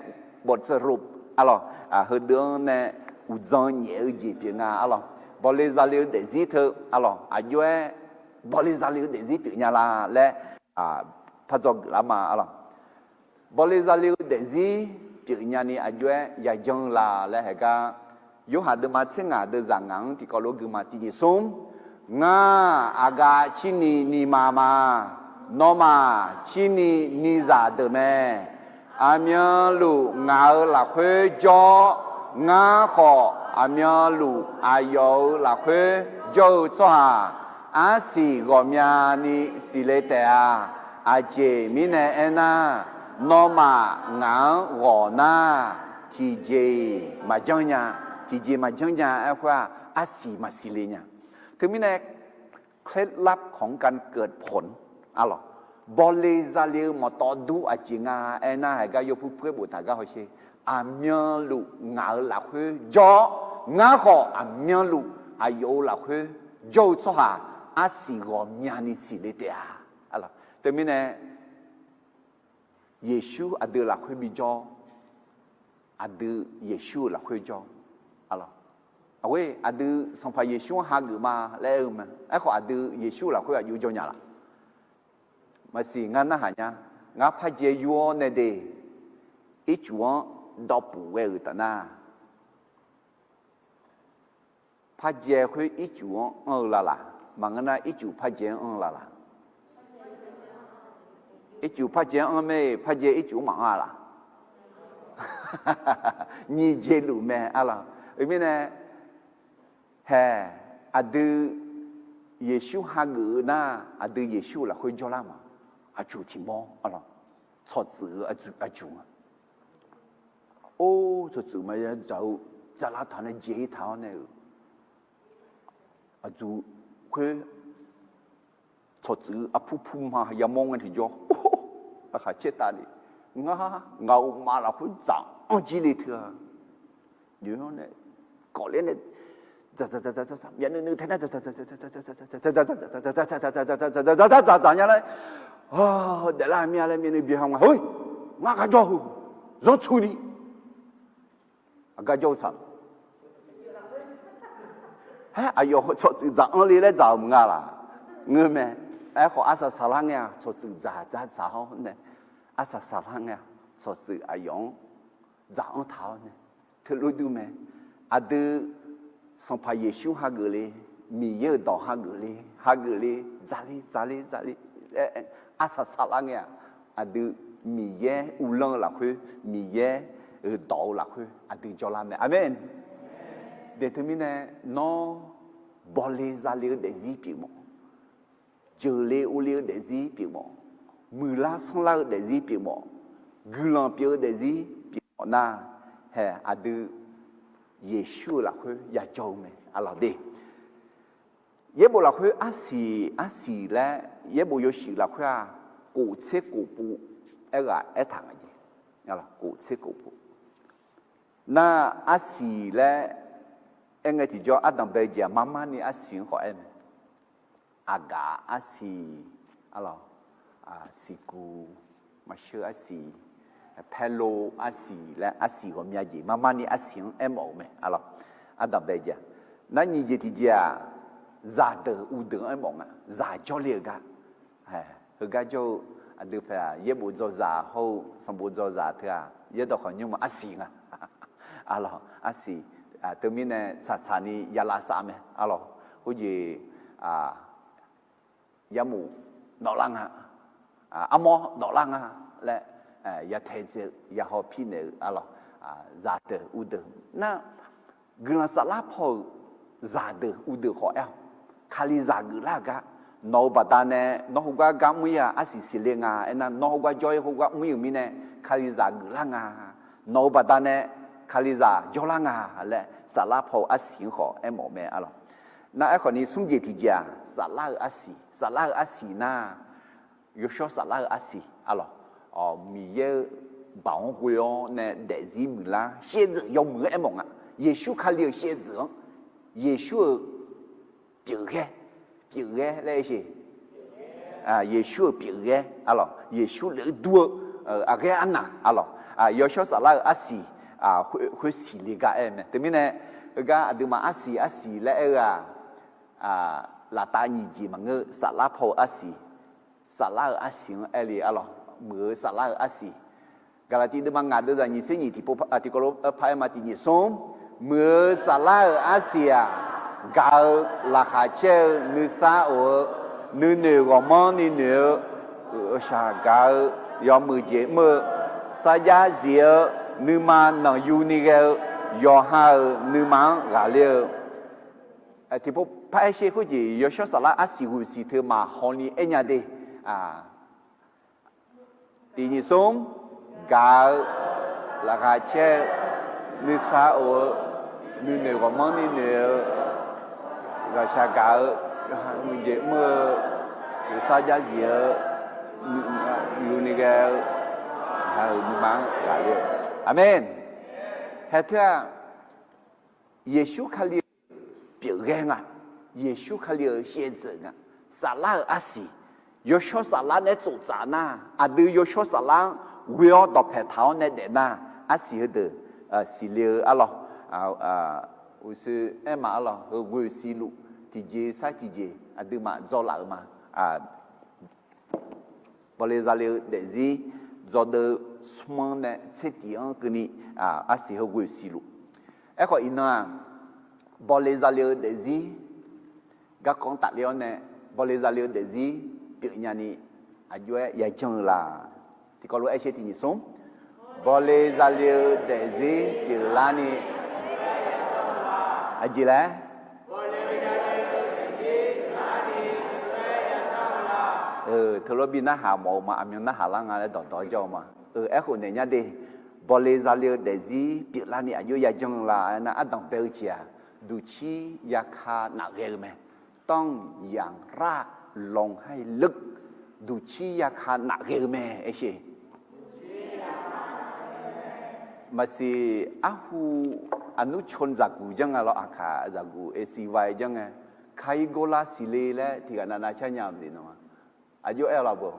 บทสรุป arlawq, heudeuq-anr nae uqdzan nyaef-eu jeq pyeuf nga, arlawq. Bawle zale-eu daefzir teu, arlawq, aqjox-aer bawle zale-eu daefzir pyeuf nya la laer, par dzawgeuf lar ma, arlawq. Bawle zale-eu daefzir pyeuf nyani aqjox-aer yajanr-eu la laer haeq gar, Yorhaq deuvma tser ngaq deuvzaq ngaq-anr tiqkawv lof guima tiqjeq smr, ngar aqgaf cirni nima ma. Nawmaf cirni nizaq deuq mae. Aqmyanluf ngaq-euq lafkhoer jawr-awr, ngar khawf aqmyanluf aqyawf-euq lafkhoer jawr-eu tsawrhaq, arsiq ghawqmyani siqle taef-a. Aqjeq mirnae aernar, nawmaf ngaq-anr ghawq nar, tiqjeq-iq maqjanr nya. Tiqjeq maqjanr nya aer khoer-aq, arsiq maqsiq le nya. Teumirnae เคล็ดลับของการเกิดผล arlawq, bawle zale-eu mawqtawv dur aqjeq nga aernar, haeq gar yawpuir puir-aer boftaq gar hawsher. Aqmyanluf ngaq-euq lafkhoer jawr-awr, ngar khawf aqmyanluf aqyawf-euq lafkhoer jawr-eu tsawrhaq, arsiq ghawqmyani siqle taef-a. Teumirnae, Yeqsur aqdui lafkhoer bijawr, aqdui Yeqsur-euq lafkhoer jawr. Aqghoer aqdui Sanqpaq Yeqsur-anr hageuf ma laer aer-eu mae. Aerkhawf aqdui Yeqsur-euq lafkhoer aqjox jawr nya laf? Maqsiq, ngar narhaq nya. Ngar parjae yur-awr nae de, ircuf-anr dawqpuf ghae-euq taf nar, parjae khoer ircuf-anr anr-eu lalaq? Maqngeur nar, ircuf parjae-anr anr-eu lalaq? Ircuf parjae-anr anr mae. Parjae ircuf-anr maqanr-a laf? Nyiq jeq luf mae arlawq. Teumirnae, hae, aqdui Yeqsur hageuf-eu nar, aqdui Yeqsur-euq lafkhoer jawrlar ma. Aqcuf tiq mawr arlawq. Tsawqtsuif-eu aqcuf nga. Or, tsawqtsuif maqya dzaq-eu, dzaqlar taq nae jae-ir taq-awr nae-euq aqcuf khoer tsawqtsuif arpur pur ma yamawr ngae tiqjawr, aqkhaq caer tavni, ngar ngaq-euq ma lafkhoer dzaq-anr jir le teu-a. Yawqnan nae kawqler nae, myavnuiv nuiv tae nar, dzaqdzaq nya laer, daeflar mir-a laer myavnuiv bi ha nga, hoi, ngar garjawr heu, zanrtsu ni, aqgar jawr-eu tsaq. Haer, aqyawf tsawqtsuif dzaq-anr le laer dzaq-euq maqnga laf? Ngeur mae. Aerkhawf arsaq saqlar ngae-aq, tsawqtsuif dzaq dzaq dzaq-awr nae, arsaq saqlar ngae-aq, tsawqtsuif aqyawf-anr dzaq-anr taq-awr nae, teulof dur mae. Aqdui Sanqpaq Yeqsur hageuf le, Miqyaer-euq dawq hageuf le, hageuf le, dzaqle dzaqle dzaqle laer arsaq saqlar ngae-aq, aqdui Miqyaer uvlanr-eu lafkhoer, Miqyaer-euq dawq-eu lafkhoer aqdui jawrlar mae. Aqmeq. Daeq teumirnae, nawr bawle zale-eu daefzir pyeufmawf, jeuqle ovle-eu daefzir pyeufmawf, muiqlar sanrlar-eu daefzir pyeufmawf, guiqlanq pyeuf-eu daefzir pyeufmawf nar, hae, aqdui Yeqsur-euq lafkhoer yajawr-eu mae arlawq de. Yaerbof lafkhoer arsiq arsiq laer, yaerbof yawshuif lafkhoer-aq, kof tser kof pov aerghaq aertaq nga jeq. Kof tser kof pov. Nar arsiq laer aerngae tiqjawr ardanq bae jeq-aq, marmarni arsiq-anr khawf aer mae. Aqgaf arsiq, arlawq, siqguq, maqsheu arsiq, paerlo arsiq laer arsiq ghawqmya jeq marmarni arsiq-anr aermawf-euq mae arlawq. Ardanq bae jeq-aq, nar nyiq jeq tiqjeq-aq, zaqdeuq uvdeuq-anr aermawf nga. Zaq jawrle-euq gar, heugar jawr-eu aqdui paeq-aq, yaerbof dzawzaq hawr-eu sanqbof dzawzaq teu-aq, yaerdawq khawf nymr ma arsiq nga. Arlawq, arsiq, teumirnae tsaqtsaqni yalav saf mae arlawq. Khoerjeq yarmof dawvlar nga, armawr dawvlar nga laer, yatae dzae-eu yahaw pirnaeq-eu arlawq, zaqdeuq uvdeuq nar, guiqlanq saflar paw-euq zaqdeuq uvdeuq khawf aer-awq. Kalizaq geuflar-eu gar, nawq-euq baqdanae nawr heugar gar mr-ir-aq, arsiq siqle nga aernar, nawr heugar jawr-ir heugar mr-ir-euq mirnae, kalizaq geuflar nga. Nawq-euq baqdanae kalizaq jawrlar nga laer saflar paw-eu arsiq-anr khawf aermawf mae arlawq. Nar aerkhawfni smr jeq tiqjeq-aq, saflar-eu arsiq, saflar-eu arsiq nar, yawshawr saflar-eu arsiq arlawq. Miqyaer-eu baoq-anr ghoe-awr nae daefzir muiqlar shaevdzeuf yawmuiq-anr aermawf nga. Yeqsur Kali-euq shaevdzeuf-anr, Yeqsur-euq pyeufghaer, pyeufghaer laer sheq. Yeqsur-euq pyeufghaer arlawq, Yeqsur lef-eu dur-eu aqghaer arnaq arlawq, yawshawr saflar-eu arsiq khoersiq le gar aer mae. Teumirnae, heugar aqduimaf arsiq arsiq laer aer-eu-aq, laftav nyiq jeq maqngeur, saflar paw-eu arsiq, saflar-eu arsiq-anr aer le arlawq, muiq-eu saflar-eu arsiq. Gaqlaqtiv deuvma ngaq deuvzaq nyiq tser nyiq tiqpov, tiqkawv lof par aer ma, tiq nyiq smr, muiq-eu saflar-euq arsiq-aq, gaq-eu laqkhaq caer-eu nuisar of-eu, nuinoeq ghawqmanrni noeq-eu, ghawqshaq gaq-eu yawmuiq jeq mr-eu, sarjax zif-eu nuima nanqyuni ghae-eu, yawqha-euq nuima-anr ghaqler-eu. Tiqpov par aer sher khoerjeq yawshawr saflar arsiq ghoeqsiq teu maqhawni aer nya de. Tiq nyiq smr, gaq-eu laqkhaq caer-eu nuisar of-eu, nuinoeq ghawqmanrni noeq-eu, ghawqshaq gaq-eu, yawqha-euq jeq mr-eu, sarjax zif-eu, yuni ghae-eu, ghaq-euq nuima-anr ghaqler-eu. Aqmeq. Hae teu-aq, Yeqsur Kali-euq pyeufghaer nga. Yeqsur Kali-euq shaevdzeuf nga. Saflar-euq arsiq, yawshawr saflar nae tsoftsaf nar, aqdui yawshawr saflar-anr ghoe-awr dawqpaeq taq-awr nae daef nar, arsiq heudeuq siqle-eu arlawq, uqshoe aermaf arlawq, heu ghoe siqluf tiqjeq sar tiqjeq aqduimaf dzawlaf-euq ma. Bawle zale-eu daefzir dzawdeuv smr-anr nae tser tiq-anr keuvni, arsiq heu ghoe siqluf. Aerkhawf iqnan-aq, bawle zale-eu daefzir garkawv-anr tafler-awr nae, bawle zale-eu daefzir pyeufnya ni aqjox-aer yajanr-eu la? Tiqkawv lof-aer aer sher tiq nyiq smr. Bawle zale-eu daefzir pyeuflarni, aqjeq laer, teulof bi narhaq mawf-eu ma, aqmyan narhaq lar nga laer dawqdawq-aer jawr-eu ma. Aerkhof naeq nya de, bawle zale-eu daefzir pyeuflarni aqjox yajanr-eu la aernar, ardanq bae-eu jeq-aq, duqcir yaka nafghae-eu mae. ต้องอย่างราบรื่น duqcir yaka nafghae-eu mae aer sher. Maqsiq arhu aqnur ชล zaqguq janr nga lawr, aqkaq zaqguq เอซีวาย janr ngae, Kaighola siqle laer tiqghaq navnav car nya-eu maqsiq nawq-a. Aqjox aer-awq laf beu.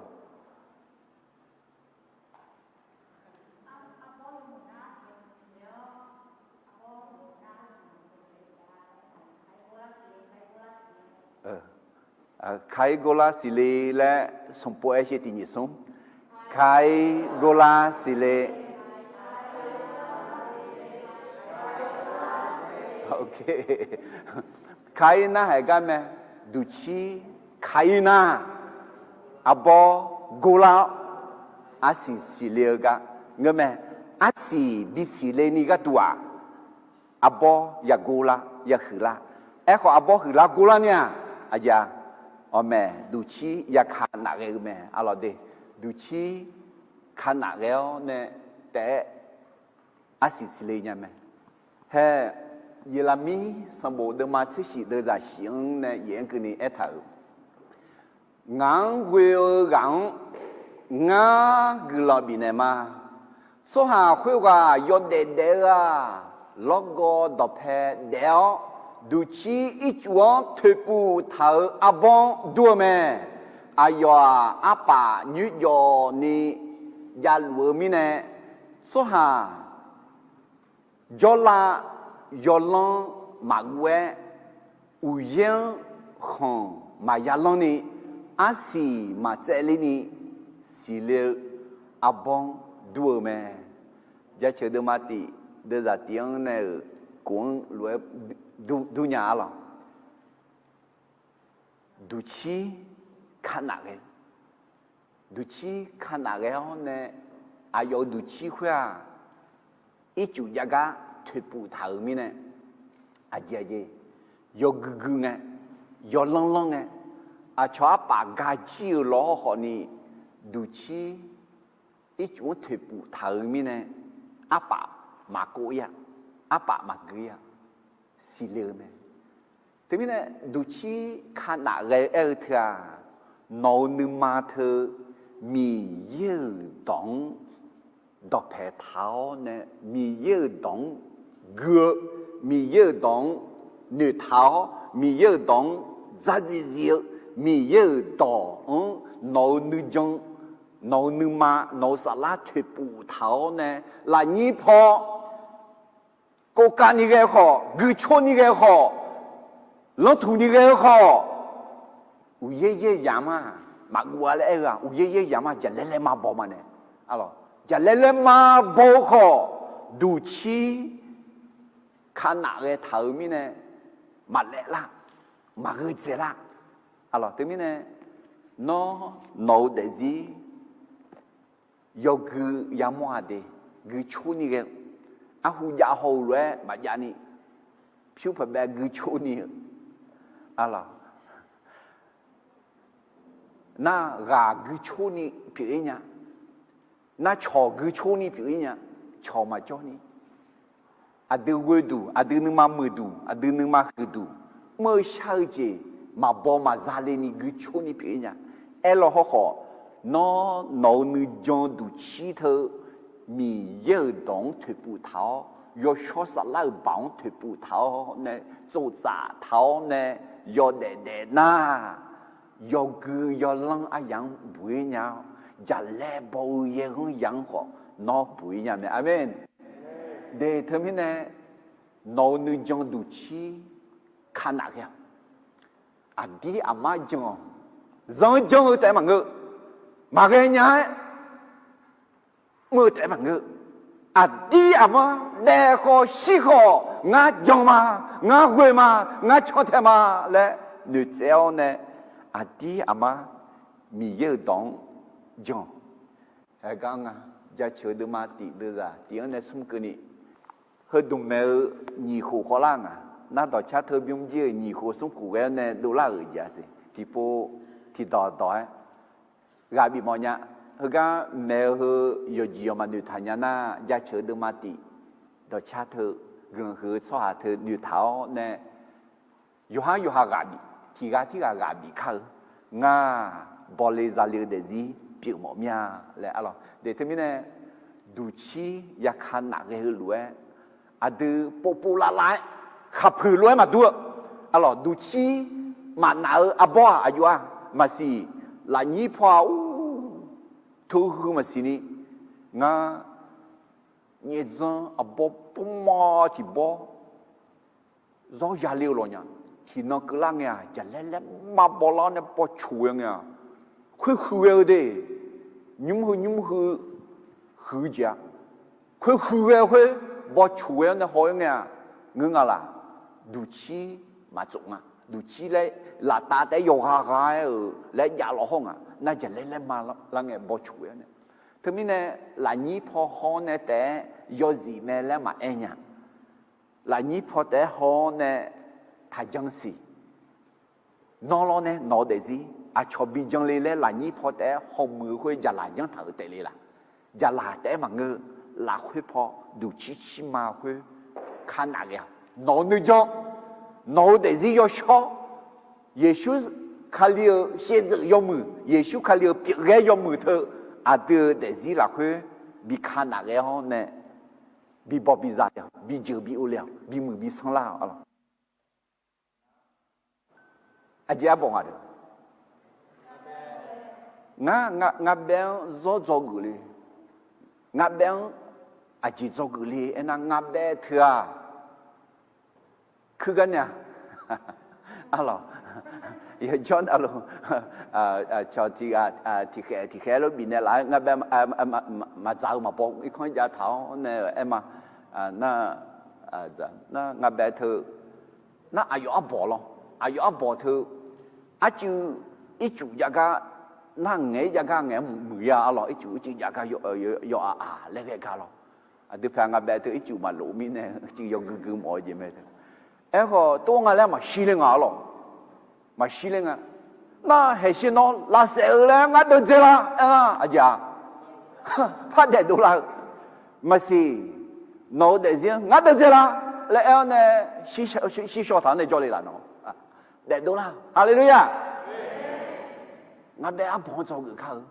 Kaighola siqle laer sanqpov aer sher tiq nyiq smr. Kaighola siqle. Kair narhaq gar mae, duqcir kair nar, arbawr gor lar-awr, arsiq siqle-eu gar ngeur mae. Arsiq bisiqle ni gharduq-aq, arbawr yagor lar, yahuiq lar. Aerkhawf arbawr huiqlar gor lar ni-aq, aqjeq-a, awqmaeq duqcir yaka nafghae-eu mae arlawq de. Duqcir ka nafghae-awr nae taef-aer arsiq siqle nya mae. Hae, Yeqlaqmir sanqbof deuvma tser shif deuvzaq shif-anr nae yaef-anr keuvni aertaq-euq, ngaq-anr ghoe-eu ghaq-anr ngar guiqlanq bifnaeq ma. Tsawrhaq khoerghaq yawdaef daef-eu-aq, lawrgawv dawqpae daef-awr, duqcir ircuf-anr toeqpuf taq-euq arbawr-anr dur-eu mae. Aqyawf-aq, arpaf nyoerjawv ni javluf-eu mirnae, tsawrhaq jawrlav yawlanr maqguv-aer, uqyaer-anr khanq maqya lanr ni, arsiq maqtsaevler ni siqle-eu arbawr-anr dur-eu mae. Jaceuq deuvma tif deuvzaq tif-anr nae-euq kof-anr lof-aer dur nya arlawq. Duqcir ka nafghae, duqcir ka nafghae-awr nae, aqyawf-euq duqcir khoer-aq, ircuf jav gar toeqpuf taq-euq mirnae, aqjeq aqjeq, yawgui gui ngae, yawlanr lanr ngae, aqcawq arpaf gajir-euq lawr hawni, duqcir ircuf-anr toeqpuf taq-euq mirnae, arpaf maqkov-ir-a, arpaf maqgui-ir-a, siqle-eu mae. Teumirnae duqcir ka nafghae aer-eu teu-aq, nawq-euq nuima teu Miqyaer-euq dawq-anr dawqpae taq-awr nae, Miqyaer-euq dawq-anr gui-eu, Miqyaer-euq dawq-anr noeqtaq-awr, Miqyaer-euq dawq-anr dzardziv dziv-eu, Miqyaer-euq dawq-anr nawq-euq nuijan, nawq-euq nuima, nawq-euq saflar toeqpuf taq-awr nae, lafnyir paw, kovkav ni ghae khawf, guicor ni ghae khawf, lanrtuq ni ghae-eu khawf, uqyaer yaer yamq-a, maqguv-a laer aer-eu-aq, uqyaer yaer yamq-a, jaqlaer laer ma baw ma nae. Jaqlaer laer ma baw-eu khawf, duqcir ka nafghae taq-euq mirnae, maqlaef lar, maqgheu dzaeq lar. Arlawq teumirnae, nawr nawq-eu daefzir yawgui yamawr-aq de, guicor ni ghae-eu, arhu jav haw-eu lof-aer maqjav ni, pyur paqbaev guicor ni-eu, arlawq, nar ghaq guicor ni pyeuf-ir nya, nar cawq guicor ni pyeuf-ir nya, cawq maqjawr ni, aqdui ghoeduq, aqdui nuima muiqduq, aqdui nuima huiqduq, mr-eu shar-eu jeq maqbaw maqza le ni guicor ni pyeuf-ir nya. Aerlaw hawkhawf, nawr nawq-eu nuijan duqcir teu Miqyaer-euq dawq-anr toeqpuf taq-awr, yawshawr saflar-euq baoq-anr toeqpuf taq-awr nae, tsoftsaf taq-awr nae, yawdaef daef nar, yawgui yawlanr aryaq-anr buq-ir nya-awr, jaqlaer baw-eu yaerghanr yaq-anr khawf nawr buq-ir nya mae. Aqmeq. De teumirnae, nawq-euq nuijan duqcir kanaf ghae-awq. Aqdir aqmar jan-awq. Zanr janr-eu taef-aer maqngeur. Maqghae nya-aer mr-eu taef-aer maqngeur. Aqdir aqmar daef khawf shir khawf, ngar jan ma, ngar ghoe ma, ngar cantae ma laer noeqtsaev-awr nae, aqdir aqmar Miqyaer-euq dawq-anr jan-awq. Aergar nga, jaceuq-eu deuvma tif deuvzaq tif-anr nae smrkeuvni, heudmq maeq-eu nyiq khof khawvlar nga. Nar dawqcar teu bymr jir-euq nyiq khof smr khof ghae-awr nae dovlar-euq jeq-a siq. Tiqpov tiqdawq dawq-aer ghaq bif mawf nya. Heugar maeq-eu heu yawqjeq yawqmaf noeqtaq nya nar, jaceuq-eu deuvma tif dawqcar teu guiqlanq huiq-eu tsawrhaq teu noeqtaq-awr nae, yawqhar yawqha ghaq bif, tiq ghaq tirghaq ghaq bif kar-eu, ngar bawle zale-eu daefzir pyeuf mawf mir-a laer arlawq. De teumirnae, duqcir yaka naf ghae-eu lof-aer, aqdui povpov lavlav-aer khaqpuiq lof-aer maqdur-eu, arlawq, duqcir maqnaf-eu arbawr-aq aqjox-aq maqsiq. Lafnyir paw-aq ur, teuhuiq maqsiqni, ngar nyaerzanr arbawr bawrma tiq bawr zawr yale-eu lawq nya. Tiqnan keuvlar ngae-aq, jaqlaer laer ma bawlar-awr nae bawcoq ghae ngae-aq, khoerhuiq ghae-eu de, nymr heu nymr heu huiq-eu jeq-a. Khoerhuiq ghae-eu khoer bawcoq ghae-awr nae haw-aer ngae-aq, ngeur nga laq, duqcir maqtsof nga. Duqcir laer laftav taef-aer yawqha gha-aer-euq laer jav law hawr nga. Nar jaqlaer laer ma lar ngae bawcoq ghae-awr nae. Teumirnae, lafnyir paw haw-awr nae taef-aer yawzif mae laer maqaer nya. Lafnyir paw taef-aer haw-awr nae taqjan siq. Nawr lawr nae nawq-eu daefzir aqcawq bi jan le laer lafnyir paw taef-aer hawmuiq-eu khoer jaqlaq janr taq-euq taef le laq. Jaqlaq taef-aer maqngeur. Lafkhoer paw duqcir cirma khoer kanaf ghae-awq. Nawq-eu nuijan, nawq-eu daefzir yawshawr, Yeqsur Kali-euq shaevdzeuf yawmuiq, Yeqsur Kali-euq pyeufghae yawmuiq teu, aqdui-euq daefzir lafkhoer bi kanaf ghae-awr nae, bi baw bi za le-awq, bi jeuq bi ov le-awq, bimuiq bi sanrlar-awq arlawq. Aqjeq arbawr nga deuq. Ngar, ngar, ngar baef-anr zawr dzawgeuf le. Ngar baef-anr aqjeq dzawgeuf le aernar, ngar baef teu-aq, kuir gar nae-a. Arlawq, yawjawr navluf, cawq tiq ghaq tiqkhaeq tiqkhaeq lof bifnaeq laf-aer ngar baef maqdzaq-eu maqbaw irkanr jav taq-awr nae-eu aer ma. Nar, nar ngar baef teu, nar aqyawf arbawr lawr, aqyawf arbawr teu, arcuiv ircuf jav gar, nar ngaeq-ir jav gar ngaeq-aer muiq-ir-a arlawq, ircuf ircuf jav gar yawf-aq aq laer ghae gar lawr. Aqdui paeq ngar baef teu ircuf maqlof mirnae ircuf yawgui gui mawf-eu jeq mae teu. Aerkhawf tov nga laer maqshir ler nga arlawq. Maqshir ler nga. Nar haeqshir nawr lavsaef-eu laer ngar deuvdzae lar aernar aqjeq-a, par daefdov lar-eu. Maqsiq, nawq-eu daefzir-anr ngar deuvdzae lar laer aer-awr nae, shir shaw taq-anr nae jawrle laf nawq. Daefdov lar-eu. Haleluya! Ngar baef arbawr-anr dzawgeuf kar-eu.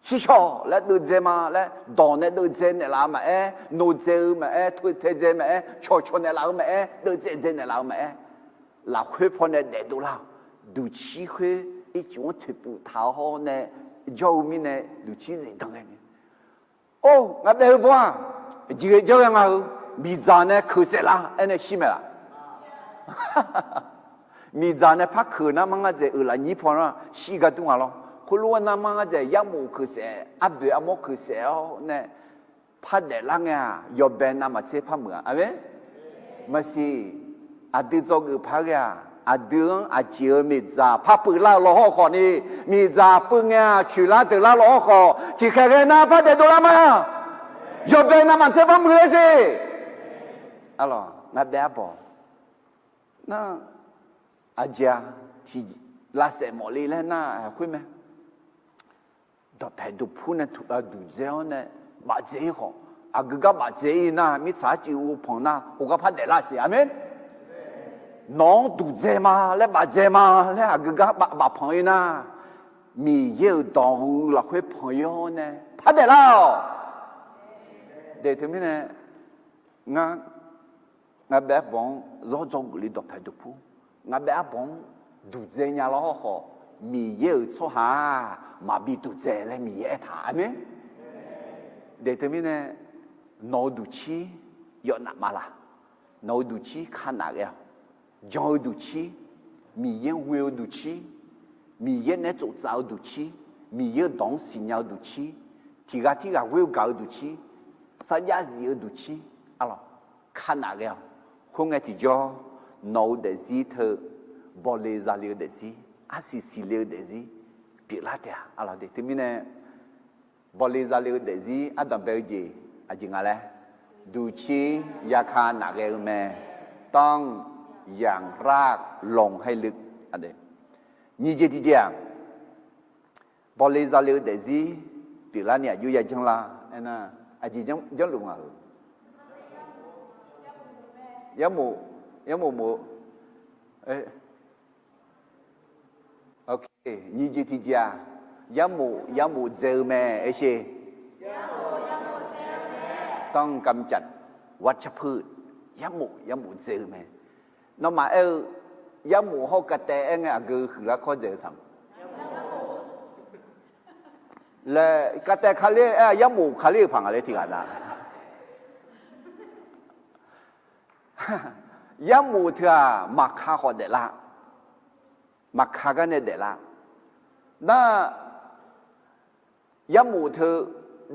Shir shaw laer deuvdzae ma laer dawq nae deuvdzae naeqlaf-eu maqaer, nodzae-eu maqaer, totaedzae maqaer, cawqcawq naeqlaf-eu maqaer, deuvdzae dzae naeqlaf-eu maqaer, lafkhoer pawnae daefdov lar-awq. Duqcir khoer ircuf-anr toeqpuf taq-awr hawr nae jawr-eu mirnae duqcir zifdan ghae mae. Or, ngar baef-eu bawr-aq, jeqghae jawr ghae nga-eu, miqdzaq nae keuq saef lar aernae shir mae laf. Miqdzaq nae par keuq nar mar ngar dzaeq-euq lafnyir paw nar shir gar dur nga lawr. Khoerlof-aer nar mar ngar dzaeq yarmof keuq saef, arboeq armawr keuq saef-awr nae par daeflar ngae-aq, yawbae navmaqtser par muiq-a. Aqmeq. Maqsiq, aqdui dzawgeuf par ghae-aq, aqdui-anr aqjeq-euq miqdzaq par puiv lar-eu law hawr khawf ni, miqdzaq puiv ngae-aq coeqlar deuqlar law hawr khawf, tiqkhaeq ghae nar par daefdov lar ma. Yawbae navmaqtser par muiq ler siq. Arlawq, ngar baef arbawr nar, aqjeq-a, tiq lavsaef mawf le laer nar khoer mae. Dawqpaeq dawqpur nae duqdzae-awr nae bafdzae-ir khawf, aqgeu gar bafdzae-ir nar mirtsaq arcuiv uvpanq nar khoergar par daeflar siq. Aqmeq. Nawq-anr duqdzae ma laer bafdzae ma laer aqgeu gar bafpanq-ir nar, Miqyaer-euq dawq-eu lafkhoer panq-ir-awr nae par daeflar-awq. Daeq teumirnae, ngar, ngar baef arbawr-anr zawr dzawgeuf le dawqpaeq dawqpur. Ngaq baef arbawq-anr duqdzae nya lawr khawf, Miqyaer-euq tsawrhaq-aq maqbi duqdzae laer Miqyaer aertaq. Aqmeq. Daeq teumirnae, nawq-eu duqcir yawf naf ma laq? Nawq-eu duqcir ka naf ghae-awq. Jan-eu duqcir, Miqyaer ghoe-eu duqcir, Miqyaer nae tsoftsaf-eu duqcir, Miqyaer-eu dawq-anr siqnya-eu duqcir, tiqghaq tirghaq ghoer gaq-eu duqcir, sarjax zif-eu duqcir, arlawq, ka naf ghae-awq. Khoerngae tiqjawr, nawq-eu daefzir teu, bawle zale-eu daefzir, arsiq siqle-eu daefzir pyeuflar taef-a. Arlawq, daeq teumirnae, bawle zale-eu daefzir ardanq bae-eu jeq aqjeq nga laer, duqcir yaka naf ghae-eu mae, tanr, yaqrar, lanq haer leu. Nyiq jeq tiqjeq-aq, bawle zale-eu daefzir pyeuflarni aqjox ya janrlar aernar, aqjeq janrluf ngaq-euq? Yarmof, yarmof mof-eu. Nyiq jeq tiqjeq-aq, yarmof yarmof dzae-eu mae, aershe. Tanr kamcat, วัชพืช, yarmof yarmof dzae-eu mae. Nawmaf aer-eu, yarmof hawr-eu kavtaev aer ngae aqgeu huiqlar kawr dzaeq-eu saq laer, kavtaev kali aer-a, yarmof kali-euq paq nga laer tiqghaq na. Yarmof teu-aq maqka khawf daeflar, maqka gar nae daeflar. Nar, yarmof teu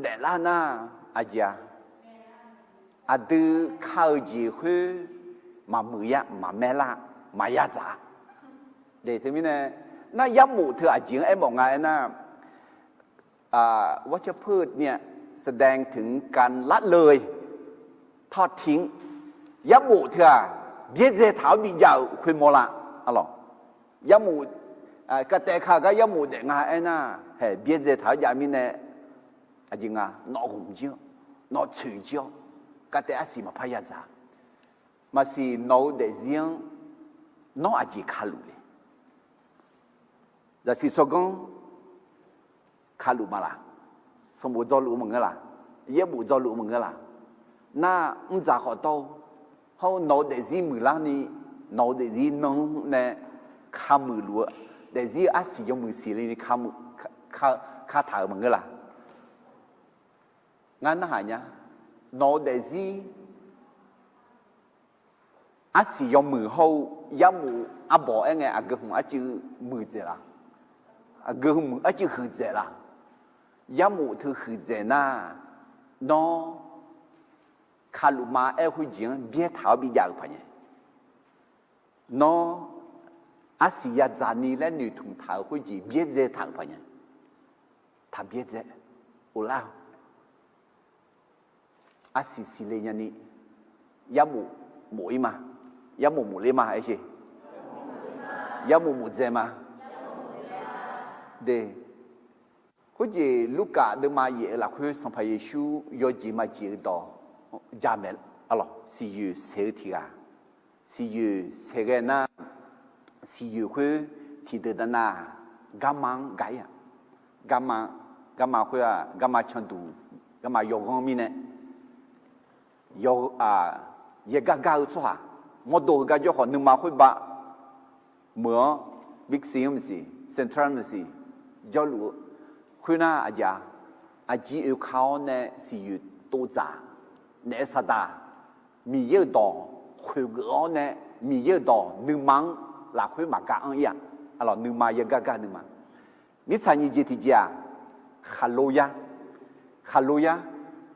daeflar nar, aqjeq-a, aqdui ka-eu jeq khoer maqmuiq ya, maqmaer lar, maqya dzaq-a. Daeq teumirnae, nar yarmof teu aqjeq-anr aermawf nga aernar, วัชพืชเนี่ย แสดงถึงการละเลย ทอดทิ้ง yarmof teu-aq byaerdzae taq-awr bijav-euq khoermawr lar. Arlawq, yarmof, kavtaev ka-eu gar yarmof daef nga aernar, haeq byaerdzae taq-awr jav mirnae, aqjeq nga, nawq ghmq jir-awr, nawq tsoeq jir-awr, kavtaev arsiq maqpar ya dzaq. Maqsiq nawq-eu daefzir-anr nawr aqjeq kaluf le? Zaqsiq tsawrganr kaluf ma laq? Sanqbof dzawluf maqngeur laq? Yaerbof dzawluf maqngeur laq? Nar, mr dzaq khawf dawr-eu, hawr-eu nawq-eu daefzir muiqlar ni, nawq-eu daefzir nanr nae kamuiq luf-eu, daefzir-eu arsiq yawmuiq siqle ni kamuiq, ka, kataq-euq maqngeur laq? Ngar narhaq nya, nawq-eu daefzir arsiq yawmuiq hawr-eu yarmof arbawq aer ngae aqgeu hmq arcuiv muiqdzaeq laq? Aqgeu hmq arcuiv huiqdzaeq laq? Yarmof teu huiqdzaeq nar, nawr kaluf ma aer khoerjeq-anr byaertaq-awr bijav-euq paq nya. Nawr arsiq yadzaq ni laer noeqtmq taq-euq khoerjeq byaerdzae taq-euq paq nya. Taq byaerdzae, of lar-awq. Arsiq siqle nyani, yarmof mof-ir ma. Yarmof mof ler ma, aershe. Yarmof mof dzae ma. De, khoerjeq Lurkaf deuvma yaef-eu lafkhoer Sanqpaq Yeqsur yawjeq majeq-eu dawq jamaeq, arlawq, siqyoeq saeq-eu tiq ghaq, siqyoeq saeq ghae nar, siqyoeq khoer tiqdeuq danav-aq, garma-anr ga-ir-aq, garma, garma khoer-aq, garma canduq, garma yawghanr mirnae, yaw, yaergar gar-eu tsawrhaq, mawrdo heugar jawr khawf nuima khoer ba meuq-anr, Big C-anr maqsiq, Central maqsiq, jawrluf-eu khoernar aqjeq-a, aqjeq oeka-awr nae siqyoeq tov dzaq-a, naef saqdaq, Miqyaer-euq dawq khoeqgeuf-awr nae, Miqyaer-euq dawq nuima-anr lafkhoer maqgar anr-ir-aq, arlawq, nuima yaergar gar nuima. Mirtsaq nyiq jeq tiqjeq-aq, khaqlo yar, khaqlo yar,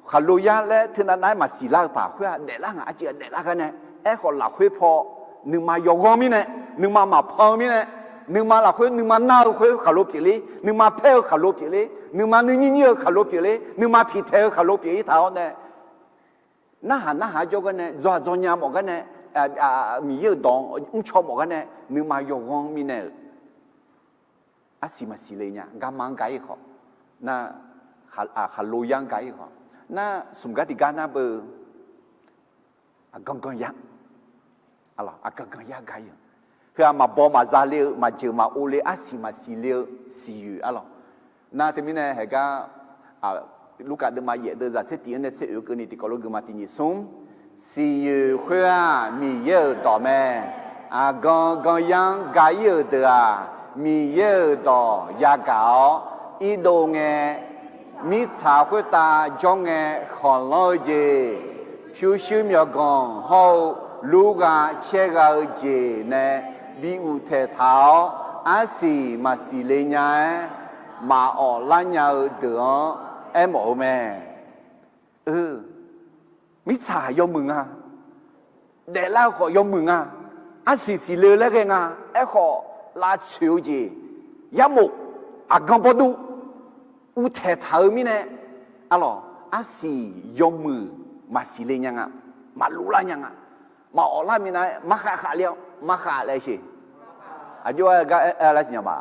khaqlo yar laer teunav nav-aer maqsiq lar-eu paq khoer-aq, daeflar ngaq arcuiv-aq daeflar gar nae, aerkhawf lafkhoer paw nuima yawghanr mirnae, nuima maqpan-eu mirnae, nuima lafkhoer nuima nar-eu khoer khaqlo pyeufler, nuima paer-eu khaqlo pyeufler, nuima nuinyir nyir-eu khaqlo pyeufler, nuima piqtaeq-eu khaqlo pyeuf-ir taq-awr nae, narhaq narhaq-aer jawr gar nae, dzawq dzawq nya mawf gar nae, Miqyaer-euq dawq-anr mrcaw mawf gar nae, nuima yawghanr mirnae-euq arsiq maqsiq le nya. Garma-anr ga-ir khawf, nar, khaqlo yar-anr ga-ir khawf, nar, smq gar tiqgar nar beu, aqgan gan yar, aqgan gan yar ga-ir-eu, heu-aq maqbaw maqza le-eu, maqjeuq maqov le, arsiq maqsiq le-eu siqyoeq, arlawq. Nar teumirnae haeqgar, Lurkaf deuvma yaef deuv zaq tser tif-anr nae tser oeq keuvni tiqkawv lof geufma tiq nyiq smr, siqyoeq khoer-aq Miqyaer-euq dawq mae. Aqgan ganyar-anr ga-ir-euq deuq-aq, Miqyaer-euq dawq yagaq-awr irdov ngae, mirtsaq khoertav jawr ngae khanqlanr-eu jeq, pyurshuir myawqganq hawr-eu lurgha caergha-eu jeq nae bi uqtaeq taq-awr, arsiq maqsiq le nya-aer, maqawf lar nya-eu deuq-anr aermawf-eu mae. Mirtsaq yawmuiq nga. Daeflar-eu khawf yawmuiq nga. Arsiq siqle-eu laer ghae nga. Aerkhawf, lavtsoeq-eu jeq, yarmof, aqgan bawrdur, uvtaeq taq-eu mirnae, arlawq, arsiq yawmuiq maqsiq le nya nga, maqluf lar nya nga, maqawf lar minav-aer markhav khav ler-awr markhav laer sheq. Aqjox-aer gar aer lar siqnya ma.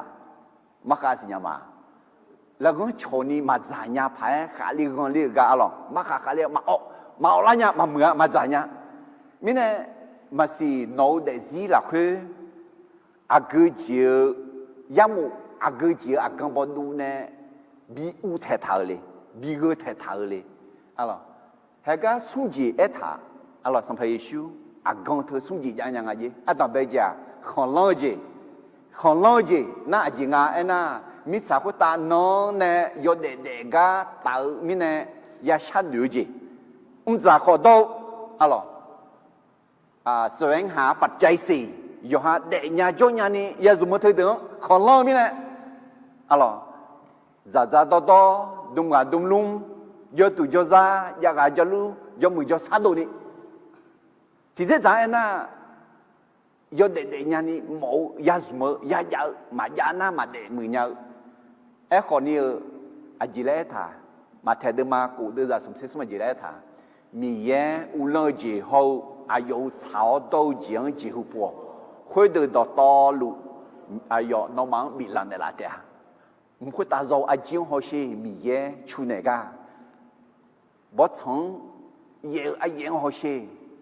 Markhav siqnya ma. Lafghanr cawqni maqdzaq nya paq-aer khavle ghanle-euq gar arlawq, markhav khav ler-awr maqawf, maqawf lar nya, maqmuiq-a, maqdzaq nya. Mirnae, maqsiq nawq-eu daefzir lafkhoer aqgeu jeq-eu yarmof, aqgeu jeq-eu aqgan bawduv nae bi uvtaeq taq-eu le, bi gheu taeq taq-eu le. Arlawq, haegar smr jeq aertaq, arlawq, Sanqpaq Yeqsur aqgan teu smr jeq jav nya nga jer. Ardanqbae jeq-aq, khanqlanr-eu jeq. Khanqlanr-eu jeq nar aqjeq nga aernar, mirtsaq khoertav nanr nae yawdaef daef gar taf-eu mirnae ya sharnoeq-eu jeq, mrdzaq khawf dawr-eu, arlawq, แสวงหาปัจจัยสี่ yawqha daefnya jawrnya ni ya zmq-eu teudeuq-anr khanqlanr-eu mirnae, arlawq, dzaqdzaq dawrdawr, dmghaq dmlmr, jawrtuq jawrzar, javghaq javlur, jawrmuiq jawrsar dov ni, tiqdzer dzaq-anr aernar, yawdaef daef nya ni mawf-eu ya zmq-eu ya jav-eu maqjav nar maqdaef muiq nya-eu. Aerkhawf ni-eu, aqjeq laer aertaq, Maqtaeq deuvma kof deuvzaq smq tser smr aqjeq laer aertaq, Miqyaer uvlanr-eu jeq hawr-eu aqyawf-euq tsaq-awr dawr-eu jeq-anr jeqhu pov-awq. Khoerdeuq dawqtawvluf aqyawf nawmaf-anr biflanq naeqlaf taef-a. Mq khoertav zaw-eu arjir-anr hawsher Miqyaer cu naeq gar, bawrtsanq-anr yaef-eu aryaef-anr hawsher,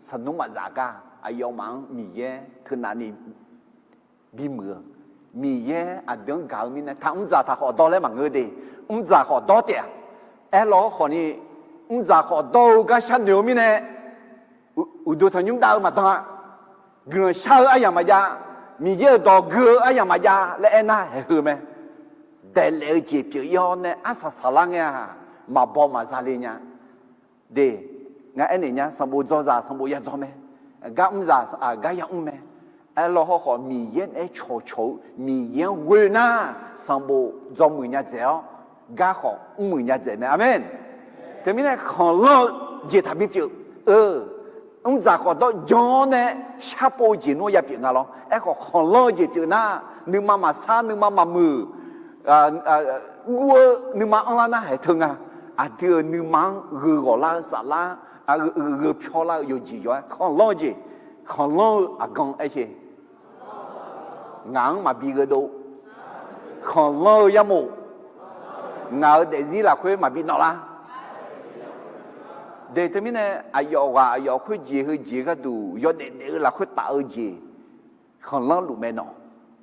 sanqnmr maqzaf gar aqyawfmaf-anr Miqyaer teunavni bimuiq-eu, Miqyaer aqdui-anr gaq-eu mirnae taq mrdzaq taq khawf dawr laer maqngeur de. Mrdzaq khawf dawr taef-a. Aerlawr khawf ni, mrdzaq khawf dawr-eu gar sharnoeq-eu mirnae, uqduq tanqnymr dav-eu maqdan-a. Guiqlanq shar-eu aryamq maqjav, Miqyaer-euq dawq gui-eu aryamq maqjav laer aernar haeq heu mae. Daeqlaef-eu jeq pyeuf-ir-awr nae arsaq saqlar ngae-aq, maqbaw maqza le nya. De, ngar aernaeq nya, sanqbof dzawzaq sanqbof ya dzaw mae. Gar mrzaq gar ya mr mae. Aerlawr hawrkhawf Miqyaer naeq-aer cawqcawq-eu Miqyaer-anr ghoe nar, sanqbof dzawmuiq nya dzaeq-awr, gar khawf mrmuiq nya dzaeq mae. Aqmeq. Teumirnae khanqlanr-eu jeq taqbi pyeuf-eu, mrdzaq khawf dawr jan-awr nae sharpov-eu jeq nmr ya pyeuf nga lawr. Aerkhawf khanqlanr-eu jeq pyeuf nar, nuima maqsar, nuima maqmuiq, guv-eu nuima anrlar nar haeq teu nga. Aqdui-euq nuima-anr gheu ghawq lar-eu saflar, gheu pyawr lar-eu yawqjeq yawq-aer khanqlanr-eu jeq, khanqlanr-eu aqgan aer ce. Ngaq-anr maqbi gheudov. Khanqlanr-eu yarmof. Ngaq-euq daefzir lafkhoer maqbi nawvlar. De teumirnae aqyawf ghaq aqyawf khoerjeq heujeq gharduq yawdaef daef-eu lafkhoer taf-eu jeq, khanqlanr luf mae nawq,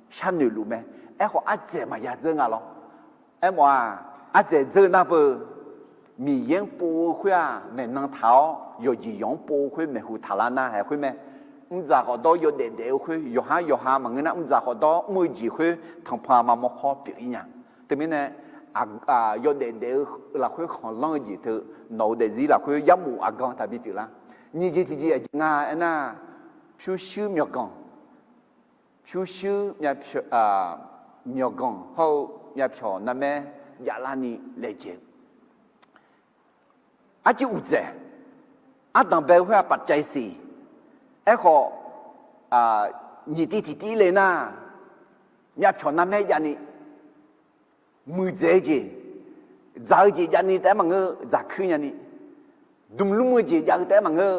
sharnoeq luf mae. Aerkhawf ardzaeq maqya dzeur nga lawr. Aermawf-aq, ardzaeq dzeur nar beu, Miqyaer-anr pov-eu khoer-aq maeqnan taq-awr, yawqjeq yawq-anr pov-eu khoer maeqhu taqlar nar haeq khoer mae. Mrdzaq khawf dawr yawdaef daef-eu khoer, yawqhar yawqha maqngeur nar mrdzaq khawf dawr mr-eu jeq khoer tanqpanq aqma mawrkawr pyeuf-ir nya. Teumirnae, yawdaef daef-eu lafkhoer khanqlanr-eu jeq teu, nawq-eu daefzir lafkhoer yarmof aqgan taqbi pyeuflar. Nyiq jeq tiqjeq aqjeq nga aernar, pyurshuir myawqganq, pyurshuir myawqganq hawr-eu myavpyawq narmaer javlarni laejae-eu arciv uqdzaeq, ardanqbae khoer-aq ปัจจัยสี่. Aerkhawf, nyiq tiv tiqtiv le nar, myavpyawq narmaer javni, muiqdzaeq-eu jeq, dzaq-eu jeq javni taef-aer maqngeur, dzaqkuir nyani, dmqlmr-eu jeq jav-eu taef-aer maqngeur,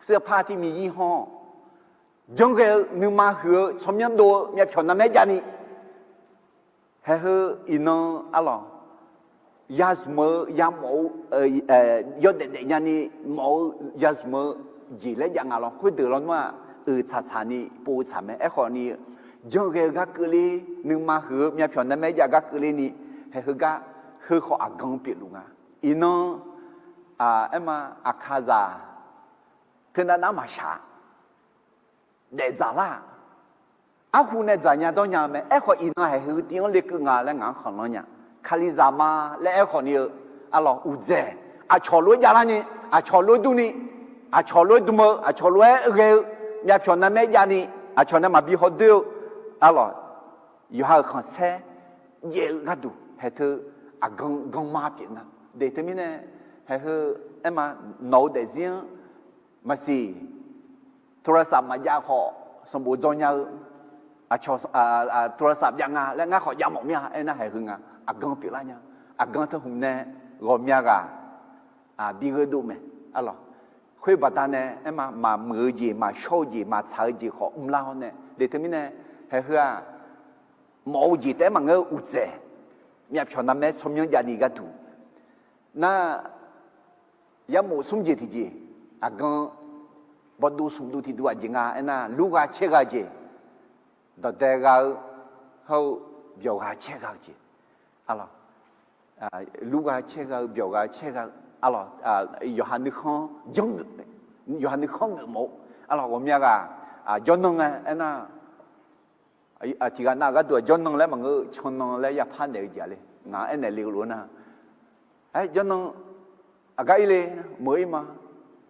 เสื้อผ้าที่มียี่ห้อ, janrghae-eu nuima huiq-eu tsawrmyanr dov-eu myavpyawq narmaer javni, haeq heu iqnan arlawq, ya zmq-eu yamawf-eu, yawdaef daef nyani mawf-eu ya zmq-eu jeq laer jav nga lawr. Khoerdeuq lawnmr-aq, uiq tsaqtsaqni pov-eu tsaq mae. Aerkhawfni, janrghae-eu gar keuvler, nuima huiq-eu myavpyawq narmaer jav gar keuvlerni, haeq heugar, heu khawf aqgan pyeufluf nga. Iqnan, aerma, aqkaqzaq teunav nav maqshaq. daefdzaq lar-aq, arhu nae dzaqnya dawrnya-eu mae. Aerkhawf iqnan haeqhu tiv-anr lekeuv nga laer ngaq-anr khanqlanr nya. Kalizaq ma laer aerkhawf ni-eu, arlawq, uqdzaeq, aqcawq lof-aer javlarni, aqcawq lof-aer durni, aqcawq lof-aer dm-eu, aqcawq lof-aer ghae-eu, myavpyawq narmaer javni, aqcawq nae maqbi hawdoer-eu, arlawq, yawqha-euq khanqsaer jaev-eu gharduq haeqteu aqgan ganma pyeuf nga. De teumirnae, haeqheu aerma, nawq-eu daefzir-anr maqsiq, โทรศัพท์ maqjav khawf sanqbof dzaw nya-eu, aqcawq โทรศัพท์ jav nga laer ngar khawf jav mawf mir-a. Aernar haeqheu nga, aqgan pyeuflar nya. Aqgan teu hmq nae ghawqmya ghaq bi gheudov mae, arlawq. Khoer baqdanae aerma, maqmuiq-eu jeq, maqshawr-eu jeq, maqtsaq-eu jeq khawf mrlar-awr nae, de teumirnae, haeqheu-aq, mawf-eu jeq taef-aer maqngeur-eu uqdzaeq, myavpyawq narmaer tsawrmyanr javni gharduq, nar, yarmof smr jeq tiqjeq, aqgan bawduv smq duv tiqduv aqjeq nga aernar, lurgha caergha-eu jeq, dawqdae gha-eu, hawr-eu byawqgha caergha-eu jeq, arlawq, lurgha caergha-eu byawqgha caergha-eu, arlawq, yawqha nuikhanr janrgeuf, yawqha nuikhanr geufmawf-eu, arlawq, ghawqmya ghaq jawrnan ngae aernar, tiqghaq nav-euq gharduq-aq jawrnan laer maqngeur-eu cannan laer yapar naeq-eu jeq-a le. Ngaq-anr aernaeq le-eu lof-aer nar, aer jawrnan aqgar ir le, meuq-ir ma.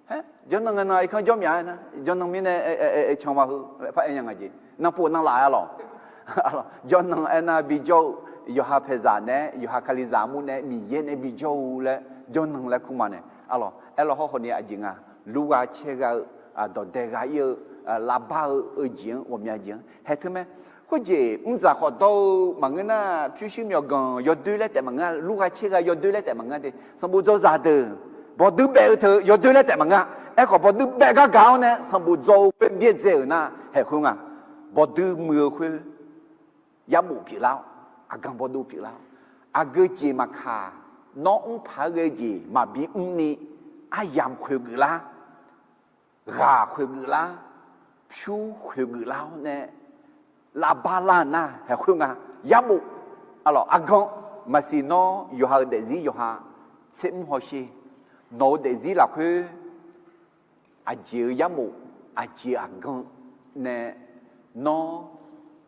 Aer jawrnan ngae nan irkanr jawr myaq-aer nar, jawrnan mirnae aer can ma heu laer par aer nya nga jeq. Nanpov nanlaf-aer lawq. Jawrnan aernar bijawr-eu, yawqha paeqzaq naeq-aer, yawqha kalizaq mur nae-aer Miqyaer nae bijawr-eu laer jawrnan laer kur ma nae, arlawq, aerlawq hawrkhawf ni aqjeq nga, lurgha caergha-eu, dawqdae gha ir-eu, lavbar-eu, eu jeq-anr ghawqmya jeq-anr haeqteu mae. Khoerjeq mrdzaq khawf dawr-eu maqngeur nar, pyurshuir myawqganq yawdoer laer taef maqngeur, lurgha caergha yawdoer laer taef maqngeur de. Sanqbof dzawzaq deuq bawqdui baef-eu teu yawdoer laer taef maqngeur. Aerkhawf bawqdui baef gar gaq-awr nae sanqbof dzaw-eu khoer byaerdzae-euq nar haeqkhoer nga. Bawqdui muiq-eu khoer yarbof pyeuflar-awr, aqgan bawduv pyeuflar-awr, aqgeu jeq maqkaq, nawr mr paq-aer ghae-eu jeq maqbi mrni, aryamq khoeqgeuf lar, ghaq khoeqgeuf lar, pyur khoeqgeuf lar-awr nae, lavbar lar-eu nar haeqkhoer nga. Yarbof, arlawq, aqgan, maqsiq nawr yawqha-euq daefzir yawqha tser mr hawsher, nawq-eu daefzir lafkhoer aqjeq-eu yarmof, aqjeq aqgan nae nawr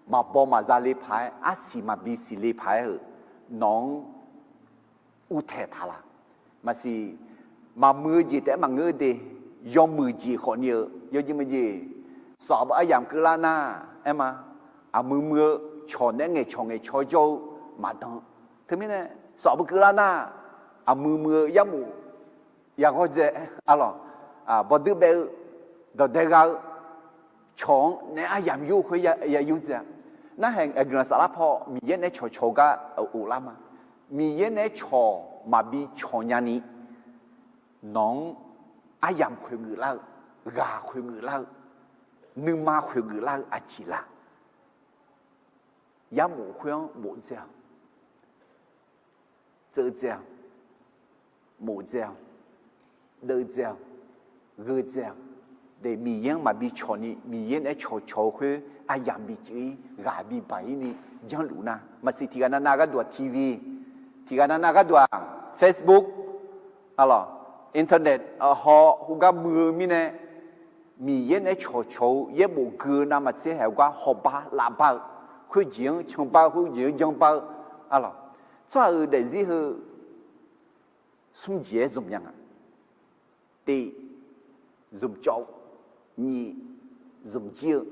maqbaw maqza le paq-aer, arsiq maqbi siqle paq-aer-euq nawq-anr uvtaeq taq laq. Maqsiq, maqmuiq-eu jeq taef-aer maqngeur de, yawmuiq jeq khawfni-eu yawjeq meuq jeq, sawf-eu aryamq keuvlar nar, aerma, aqmuiq muiq-eu cawq naeq-aer ngaeqcawq ngaeqcawq jawr-eu maqdan. Teumirnae, sawf-eu keuvlar nar, aqmuiq muiq-eu yarbof yaghawr dzae, arlawq, bawqdui baef-eu, dawqdae gha-eu, cawq-anr nae aryamq yur-eu khoer ya yur dzae-a. Narhaq guiqlanq saflar paw Miqyaer nae cawqcawq-eu gar of lar ma. Miqyaer nae cawq maqbi cawq nyani, nawq-anr aryamq khoeqgeuf lar-eu, ghaq khoeqgeuf lar-eu, nuima khoeqgeuf lar-eu aqjeq laq. Yarmof khoer-anr mof dzae-awq, tseuv dzae-awq, mof dzae-awq, deuv dzae-awq, gheu dzae-awq. De, Miqyaer-anr maqbi cawq ni, Miqyaer nae cawqcawq-eu khoer aryamq bi cuiv-ir, ghaq bi baq-ir ni janrluf nar, maqsiq tiqghaq navnav gharduq-aq TV, tiqghaq navnav gharduq-aq Facebook, arlawq, internet haw khoergar muiq-eu mirnae, Miqyaer nae cawqcawq-eu yaerbof gui-eu navmaqtser haeq-eu gar hawbar lavbar-eu, khoerjeq-anr canbar-eu, khoerjeq-anr janrbar-eu, arlawq, tsawrhaq-euq daefzir heu smr jeq-aer zmq nya nga. Tiq, zmqcawv-eu. Nyiq, zmqjir-eu.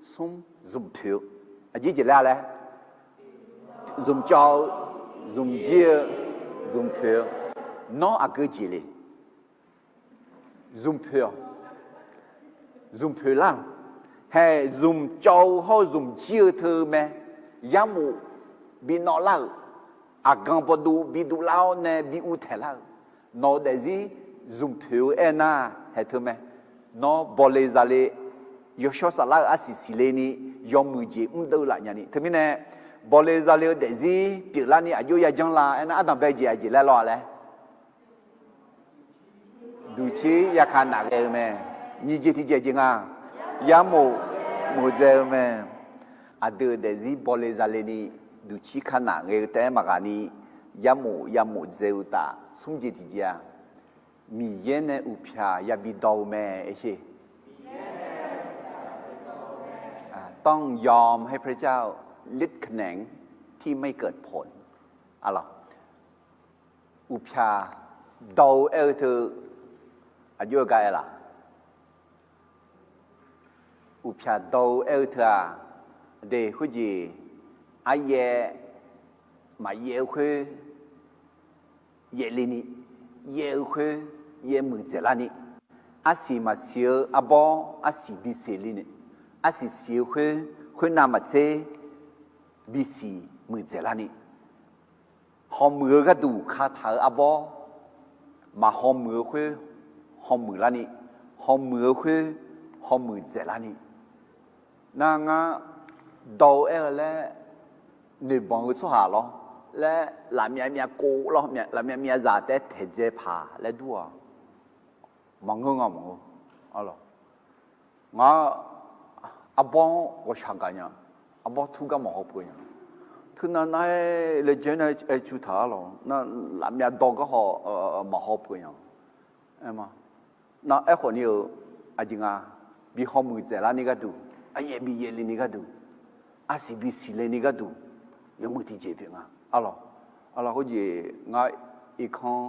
Smr, zmqpoeq-eu. Aqjeq jeq laer-a laer? Zmqcawv-eu, zmqjir-eu, zmqpoeq-eu. Nawr aqgeu jeq le? Zmqpoeq-awq. Zmqpoeq lar-awq. Haeq zmqcawv-eu hawr-eu zmqjir-eu teu mae. Yarmof bi nawvlar-euq, aqgan bawduv bi duvlar-awr nae bi uvtaeq lar-euq, nawq-eu daefzir zmqpoeq-eu aernar haeq teu mae. Nawr bawle zale, yawshawr saflar-eu arsiq siqle ni, yawmuiq jeq mrdeuv laf nya ni. Teumirnae, bawle zale-eu daefzir pyeuflarni aqjox yajanr la aernar, ardanqbae jeq aqjeq laer law-a laer? Duqcir yaka naf ghae-eu mae. Nyiq jeq tiqjeq jeq nga. Yarmof mof dzae-eu mae. Aqdui-euq daefzir bawle zale ni, duqcir ka naf ghae-eu taef-aer maqghaq ni, yarmof yamof dzae-eu taf smr jeq tiqjeq-aq, Miqyaer nae uqpyaq yabi dawq-eu mae. Ersher, ต้องยอมให้พระเจ้า lid knaeq ที่ไม่เกิดผล arlawq. Uqpyaq dawq-eu aer-eu teu aqjox-aer gar aer laf? Uqpyaq dawq-eu aer-eu teu-aq, de khoerjeq aryaev maqyaev-eu khoer yaevle ni, yaev-eu khoer yaev muiqdzaeq larni, arsiq maqsiq-eu arbawr arsiq bisiq le ni, arsiq siq-eu khoer khoernav maqtser bisiq muiqdzaeq larni, hawmuiq-eu gharduq kataq-eu arbawr maqhawmuiq-eu khoer hawmuiq larni, hawmuiq-eu khoer hawmuiq dzaeq larni. Nar ngar dawq-eu aer-eu laer noeqbanq-eu tsawrhaq lawr laer lafmyav myav kov lawr, lafmyav myav zaq taef-aer taeqdzae paq laer dur-aq, maqngeur nga maqngeur. Arlawq, ngar arbawr-anr ghawqshaq gaq nya, arbawr tur gar maqhaw peuq nya, teunav nar-aer laejae nae aer cu taq arlawq, nar lafmyav dawq gar haw maqhaw peuq nya. Aer ma, nar aerkhawf ni-eu aqjeq nga, bi hawmuiq dzaeq larni gharduq, aryaev bi yaevle ni gharduq, arsiq bisiq le ni gharduq, yawmuiq tiqjeq pyeuf nga. Arlawq, arlawq khoerjeq ngar irkanr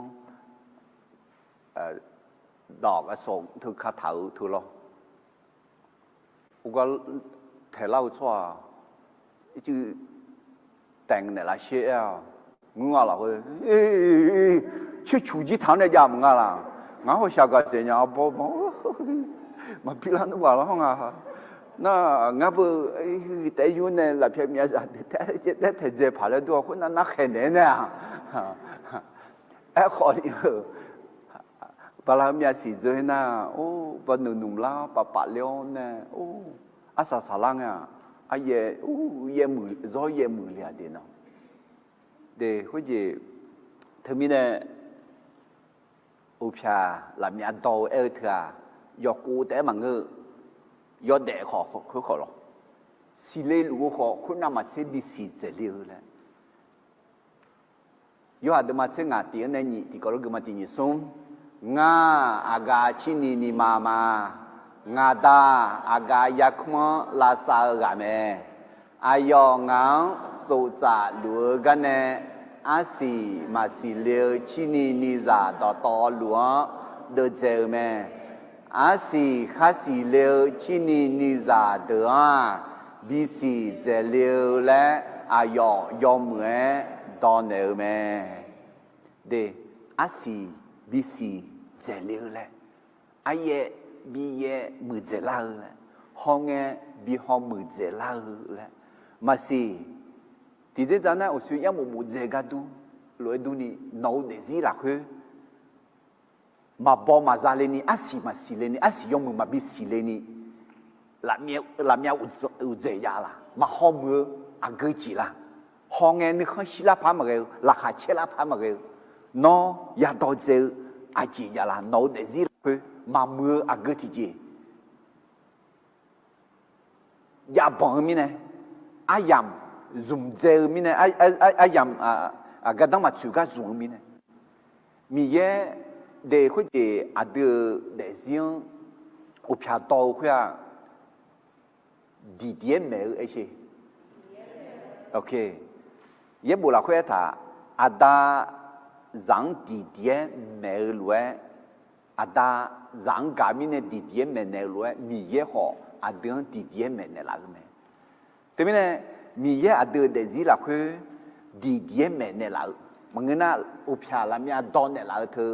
dawq-eu sawq teu kataq-eu teu lawr, ugar taeqlar-eu tsawrhaq ircuf taeq naeqlaf sher aer-awq. Ngeur nga lafkhoer, coercuq jir taq-anr nae jav maqnga laq. Ngar hawshaq gaqsaef nya arbawr ma, maqbi lar nmr ghaq lar nga. Nar ngar beu taef-aer yur nae lafpyav myav zaq deuq taef-aer taeqdzae paq laer dur-awr khoernav narkhaeq naeq-aer nae-aq, aerkhawf ni-eu bala-eu myavsiq dzeur-aer nar, or, bala noeqnmq lar-awr pafpaf le-awr nae, or, arsaq saqlar ngae-aq, aryaev, or, yaev muiq zawr yaev muiq le-aq de nan. De khoerjeq teumirnae, uqpyaq lafmyav dawq-eu aer-eu teu-aq, yawqkhof taef-aer maqngeur-eu, yawdaef khawf khoerkhawf lawr, siqle luf-eu khawf khoernav maqtser bisiq dzaeqle-eu laer Yorhaq deuvma tser ngaq tiq-anr nae nyiq tiqkawv lof geuvma tiq nyiq smr. Ngar aqgaf cirni nima ma. Ngaq Da aqgaf yarkmr-anr lavsav-eu ghaq mae. Aqyawf ngaq-anr tsoftsaf luf-eu garnae, arsiq maqsiq le-eu cirni nizaq dawqtawvluf-anr deuvdzae-eu mae. Arsiq khar siqle-eu cirni nizaq deuq-anr-aq, bisiq dzaeqle-eu laer aqyawf yawmuiq-aer dawqnaeq-eu mae. De, arsiq bisiq dzaeqle-eu laer, aryaev biyaev muiqdzaeq lar-eu laer, hawngae bi haw muiqdzaeq lar-eu laer, maqsiq. Tiqdzer dzaq nar uqshoe yarmof mofdzae gar dur lof-aer durni, nawq-eu daefzir lafkhoer maqbaw maqza le ni, arsiq maqsiq le ni, arsiq yawmuiq maqbi siq le ni, lafmyav uqdzaeq jav laq, maqhaw muiq-eu aqgeu jeq laq, hawngae nuikhanr shirlar par maqghae-eu, laqkhaq caerlar par maqghae-eu, nawr yadawq dzae-eu aqjeq jav laq, nawq-eu daefzir lafkhoer maqmuiq-eu aqgeu tiqjeq jav banq-eu mirnae, aryamq zmqdzae-eu mirnae, aryamq gardanr maqtsoeq gar zmq-eu mirnae, Miqyaer de khoerjeq aqdui-euq daefzir-anr uqpyaq dawv-eu khoer-aq, diqdiq-aer maeq-eu aer sher. Yaerbof lafkhoer aertaq, aqda zaq-anr diqdiq-aer maeq-eu lof-aer, aqda zaq-anr gaq mirnae diqdiq-aer maeqnaeq-eu lof-aer, Miqyaer khawf aqdui-anr diqdiq-aer maeqnaeq laf-eu mae. Teumirnae, Miqyaer aqdui-euq daefzir lafkhoer diqdiq-aer maeqnaeq laf-eu maqngeur nar, uqpyaq lafmyav dawv naeqlaf-eu teu,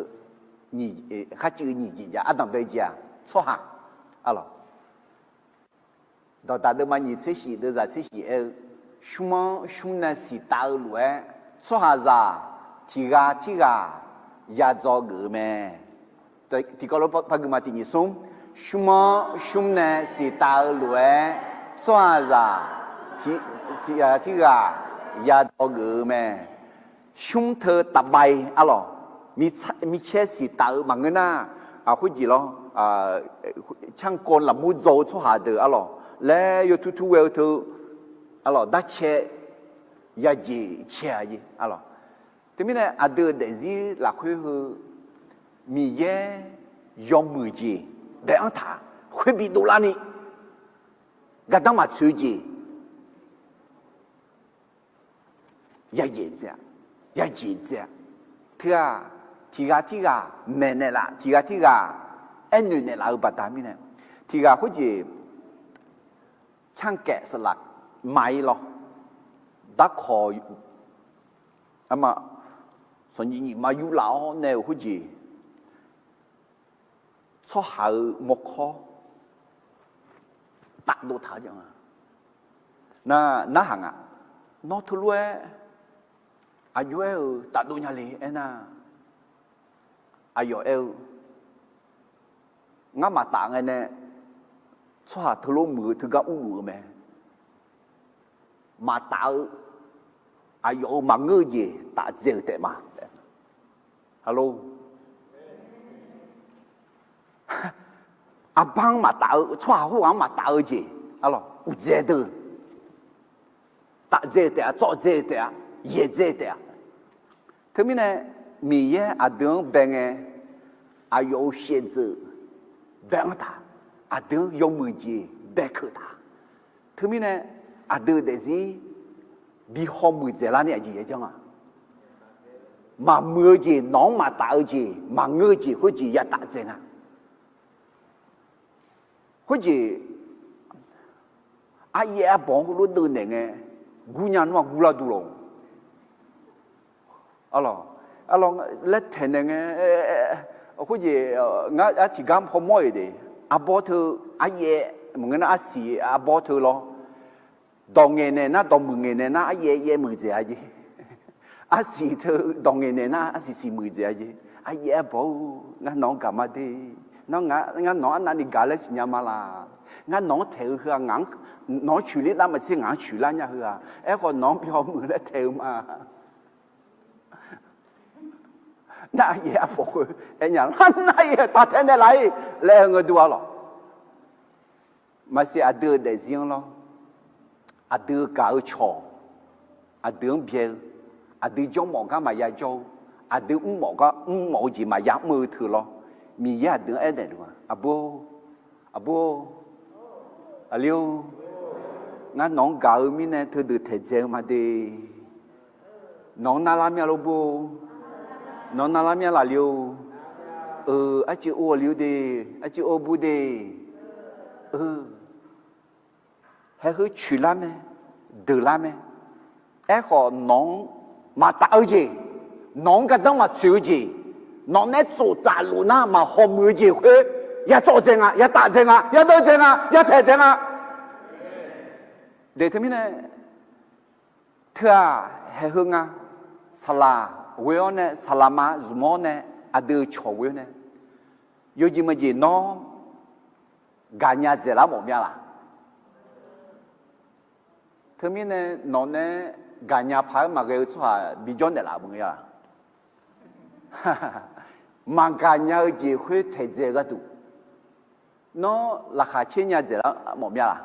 kharcuiv nyiq jeq jav ardanq bae jeq-aq, tsawrhaq, arlawq. Dawqdaq deuvma nyiq tser shif deuvzaq tser shif aer-eu, shmr-anr shmr nae siqtav-eu lof-aer, tsawrhaqzaq tiq ghaq tirghaq yadzawr geuf-eu mae. Tiqkawv lof par gui ma tiq nyiq smr. Shmr-anr shmr nae siqtav-eu lof-aer, tsawrhaqzaq tiq ghaq tirghaq yadzawr geuf-eu mae. Shmr teu taqbae arlawq, micaer siqtaf-eu maqngeur nar, khoerjeq lawr, canrkawv lafmur dzaw-eu tsawrhaq deuq arlawq laer yawtur tur ghae-eu teu, arlawq, darcae yajeq cae-a jeq arlawq. Teumirnae aqdui-euq daefzir lafkhoer heu Miqyaer yawmuiq jeq daef-anr taq khoer bi dovlarni, gardanr maqtsoeq-eu jeq yayaeq dzae-a, yajeq dzae-a. Teughaq tiqghaq tirghaq maeqnaeq laf, tiqghaq tirghaq aernoeq naeqlaf-eu baqda mirnae, tiqghaq khoerjeq cankaef saqlaq ma-ir lawr. Darkawq arma sanqnyiq nyiq ma yurlaf-awr nae-euq khoerjeq, tsawrhaq-euq mawrkawr tafdov taq-eu jav nga. Nar, narhaq nga. Nawr teulof-aer aqjox-aer-euq tafdov nya le aernar, aqyawf aer-eu, ngar maqtaf ngae nae tsawrhaq teulof muiq-eu teugar urluf-eu mae. Maqtaf-eu, aqyawf-euq maqngeur-eu jeq tafdzae-euq taef ma. Aqlor, arbar-anr maqtaf-eu, tsawrhaq khoerghaq-anr maqtaf-eu jeq, aqlawq uqdzae deuq tafdzae-eu taef-a, tsawvdzae-eu taef-a, yaeqdzae-eu taef-a. Teumirnae Miqyaer aqdui-anr bae ngae, aqyawf-euq shaevdzeuf bae-anr taq, aqdui-anr yawmuiq jeq baekeuv taq. Teumirnae aqdui-euq daefzir bi hawmuiq dzaeqlar ni aqjeq yajanr-a. Maqmuiq-eu jeq, nawq-anr maqtaf-eu jeq, maqngeur-eu jeq khoerjeq yataf dzae nga. Khoerjeq aryaev arbawq-anr heulof deuvnaeq ngae, gurnya nmr-aq gurlar duq lawq. Aqlawq, aqlawq laer taeqnaeq ngae, khoerjeq ngar tiqgar hawmawr-iq de, arbawr teu, aryaev maqngeur nar arsiq arbawr teu lawr. Dawq ngaeqnaeq nar, dawqmuiq ngaeqnaeq nar aryaev yaev muiqdzaeq-a jeq. Arsiq teu dawq ngaeqnaeq nar arsiq siq muiqdzaeq-a jeq. Aryaev arbawr-or, ngar nawq-anr gaq ma de. Ngar nawq-anr arnavni gaq laer siqnya ma laq. Ngar nawq-anr taeq-eu heu-aq, ngaq-anr, nawq-anr coeqler lar maqtser ngaq-anr coeqlar nya heu-aq. Aerkhawf nawq-anr bi hawmuiq laer taeq-eu ma. Nar aryaev arbawr khoer aernya, nar aryaev taq taeq naeqlaf-ir laer aer-eu ngeur dur-a lawq. Maqsiq aqdui-euq daefzir-anr lawr, aqdui gaq-eu cawq, aqdui-anr byae-eu, aqdui jawrmawf gar maqya jawr-eu, aqdui mrmawf gar mrmawf-eu jeq maqya mr-eu teu lawr, Miqyaer aqdui-anr aernaeq luf-a, aqbur-or, aqbur-or, aqli-or, ngar nawq-anr gaq-eu mirnae teudeuq taeqdzae-eu ma de. Nawq-anr narlar mir-a lor bur-or. Nawq-anr narlar mir-a laqli-or. Eu, arcuiv or aqli-or de, arcuiv or bur de. Eu, haeq heu coeqlar mae, deuqlar mae. Aerkhawf nawq-anr maqtaf-eu jeq, nawq-anr gardanr maqtsoeq-eu jeq, nawq nae tsoftsaf luf nar maqhaw muiq-eu jeq khoer, ya tsawv dzae nga, ya taf dzae nga, ya deuv dzae nga, ya taeq dzae nga. De teumirnae, teu-aq, haeq heu nga, saqlaq ghoe-awr nae, saqlaqma zmq-awr nae, aqdui-euq cawq ghoe-awr nae, yawjeq maqjeq nawr gaqnya dzaeqlar mawf mya laq? Teumirnae nawq nae gaqnya paq-aer maqghae-eu tsawrhaq bijawr naeqlaf maqngeur-a. Maqgaqnya-eu jeq khoer taeqdzae-eu gharduq, nawr laqkhaq caer nya dzaeqlar mawf mya laq?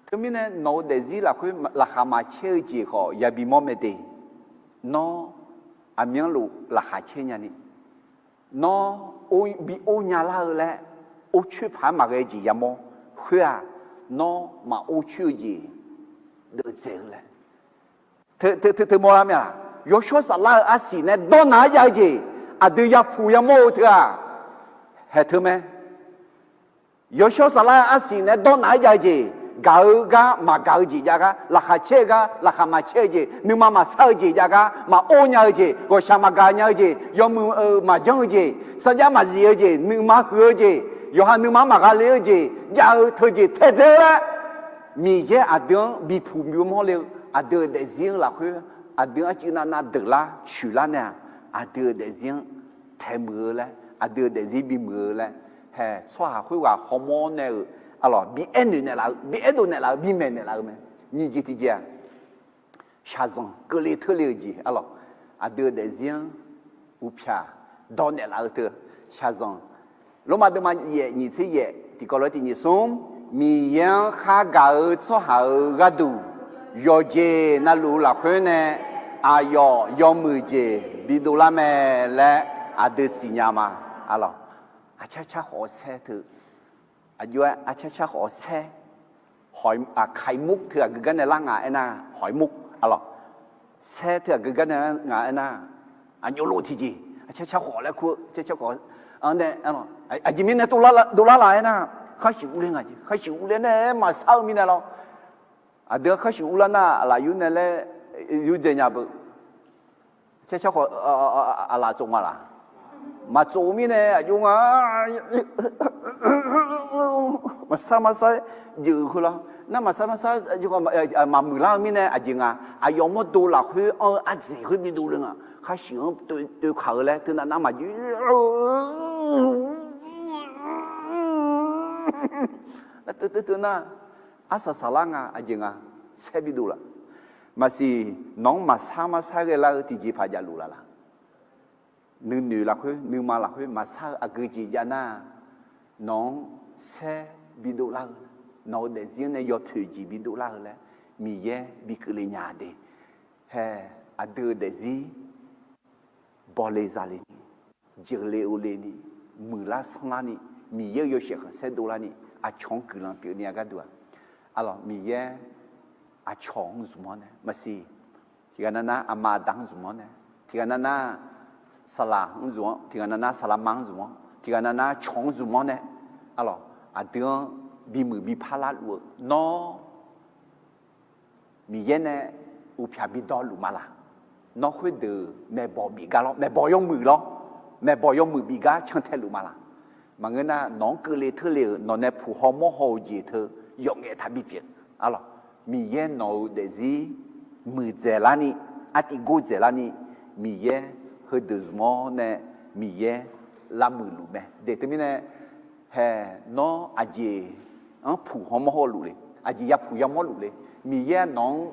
Teumirnae nawq-eu daefzir lafkhoer laqkhaq maqcaer-eu jeq khawf yabi mawr mae de. Nawr aqmyanluf laqkhaq caer nyani, nawr bi or nya lar-eu laer, or coer paq-aer maqghae jeq yamawr khoer-aq, nawr maqor coer-eu jeq deuvdzaeq-eu laer teu teu mawrlar mya-aq, yawshawr saflar-eu arsiq nae dawrnaq-aer jav-eu jeq, aqdui yapuq yamawr-eu teu-aq, haeq teu mae. Yawshawr saflar-eu arsiq nae dawrnaq-aer jav-eu jeq, gaq-eu gar maqgaq-eu jeq jav gar, laqkhaq caer-eu gar laqkhaq maqcaer-eu jeq, nuima maqsar-eu jeq jav gar, maqor nya-eu jeq, ghawqshaq maqgaq nya-eu jeq, yawmuiq-euq maqjanr-eu jeq, sarjax maqzif-eu jeq, nuima huiq-eu jeq, yawqha nuima-anr maqgha le-eu jeq jav-eu teujeq taedzae-eu laer, Miqyaer aqdui-anr bipuq bimawr le-eu, aqdui-euq daefzir-anr lafkhoer, aqdui-anr arcuiv navnav deuqlar coeqlar nae-aq, aqdui-euq daefzir-anr taemuiq-eu laer, aqdui-euq daefzir bimuiq-eu laer, haeq tsawrhaq khoerghaq hawmawr nae-euq, aqlawq bi aernoeq naeqlaf-eu, bi aerdov naeqlaf-eu, bimaeq naeqlaf-eu mae. Nyiq jeq tiqjeq-aq, shaqzanq keuvle teurle-eu jeq, aqlawq aqdui-euq daefzir-anr uqpyaq dawq naeqlaf-eu teu, shaqzanq Lormav deuvma yaef nyiq tser yaef tiqkawv lof-aer tiq nyiq smr, Miqyaer-anr khar gaq-eu tsawrhaq-euq gharduq, yawqjeq navluf lafkhoer nae aqyawf yawmuiq jeq bidov lar mae laer aqdui siqnya ma. Aqlawq, aqcar car khawf-awr saer teu, aqjox-aer aqcar car khawf-awr saer aqkaq mur teughaq geugar nae lar nga aernar, hawq mur, arlawq, saer teughaq geugar nae lar nga aernar, aqnyov lof tiqjeq, caer car khawf laer kur-eu, caer car khawf, nae, aqjeq mirnae dovlar la aernar, khar shuif urler nga jeq, khar shuif urler nae maqsar-eu mirnae lawr. Aqdui-anr khar shuif urlar nar, aqlaf yur nae laer yurdzae nya beu. Caer car khawf, aqlaf tsov nga laq? Maqtsov-eu mirnae aqjox nga. Maqsar maqsar-aer jeuf-eu khoerlar. Nar maqsar maqsar, maqmuiqlar-eu mirnae aqjeq nga. Aqyawf mawrdo lafkhoer anr-eu ardziq khoer bidov le nga. Khar shuif-anr toev kaq-eu laer teunav nar maqjeq. Teunav arsaq saqlar nga, aqjeq nga, saer bidov laf. Maqsiq, nawq-anr maqsar maqsar ghae lar-eu tiqjeqpaq javluf laf laq? Nuinoeq lafkhoer, nuima lafkhoer maqsar-eu aqgeu jeq jav nar, nawq-anr saer bidov lar-eu, nawq-euq daefzir-anr nae yawpoeq jeq bidov lar-eu laer Miqyaer bikeuv le nya de. Hae, aqdui-euq daefzir bawle zale ni, jeuqle ovle ni, muiqlar sanrlar ni, Miqyaer-euq yawshaef khanqsaer dovlar ni, aqcawq-anr guiqlanq pyeuf ni-a gharduq-aq, arlawq, Miqyaer aqcawq-anr zmq-awr nae maqsiq, tiqghaq nav nar aqma aqda-anr zmq-awr nae, tiqghaq nav nar saqlaq-anr zmq-awr, tiqghaq nav nar saqlaqma-anr zmq-awr, tiqghaq nav nar cawq-anr zmq-awr nae, arlawq, aqdui-anr bimuiq bipar larluf-eu nawr Miqyaer nae uqpyaq bidawv luf ma laq? Nawr khoerdeuq maeqbawq bif gar lawr, maeqbawq yawmuiq lawr, maeqbawq yawmuiq bif gar cantae luf ma laq? Maqngeur nar, nawq-anr keuvle teurle-euq, nawq nae puq haw mawr haw-eu jeq teu yawf ngaef taq bipyeuf. Arlawq, Miqyaer nawq-euq daefzir muiqdzaeq larni, artiv gordzaeq larni, Miqyaer heudeuq zmq-awr nae Miqyaer lavmuiq luf mae. De teumirnae, hae, nawr aqjeq-anr puq haw mawr haw luf le, aqjeq yapuq yamawr luf le. Miqyaer nawq-anr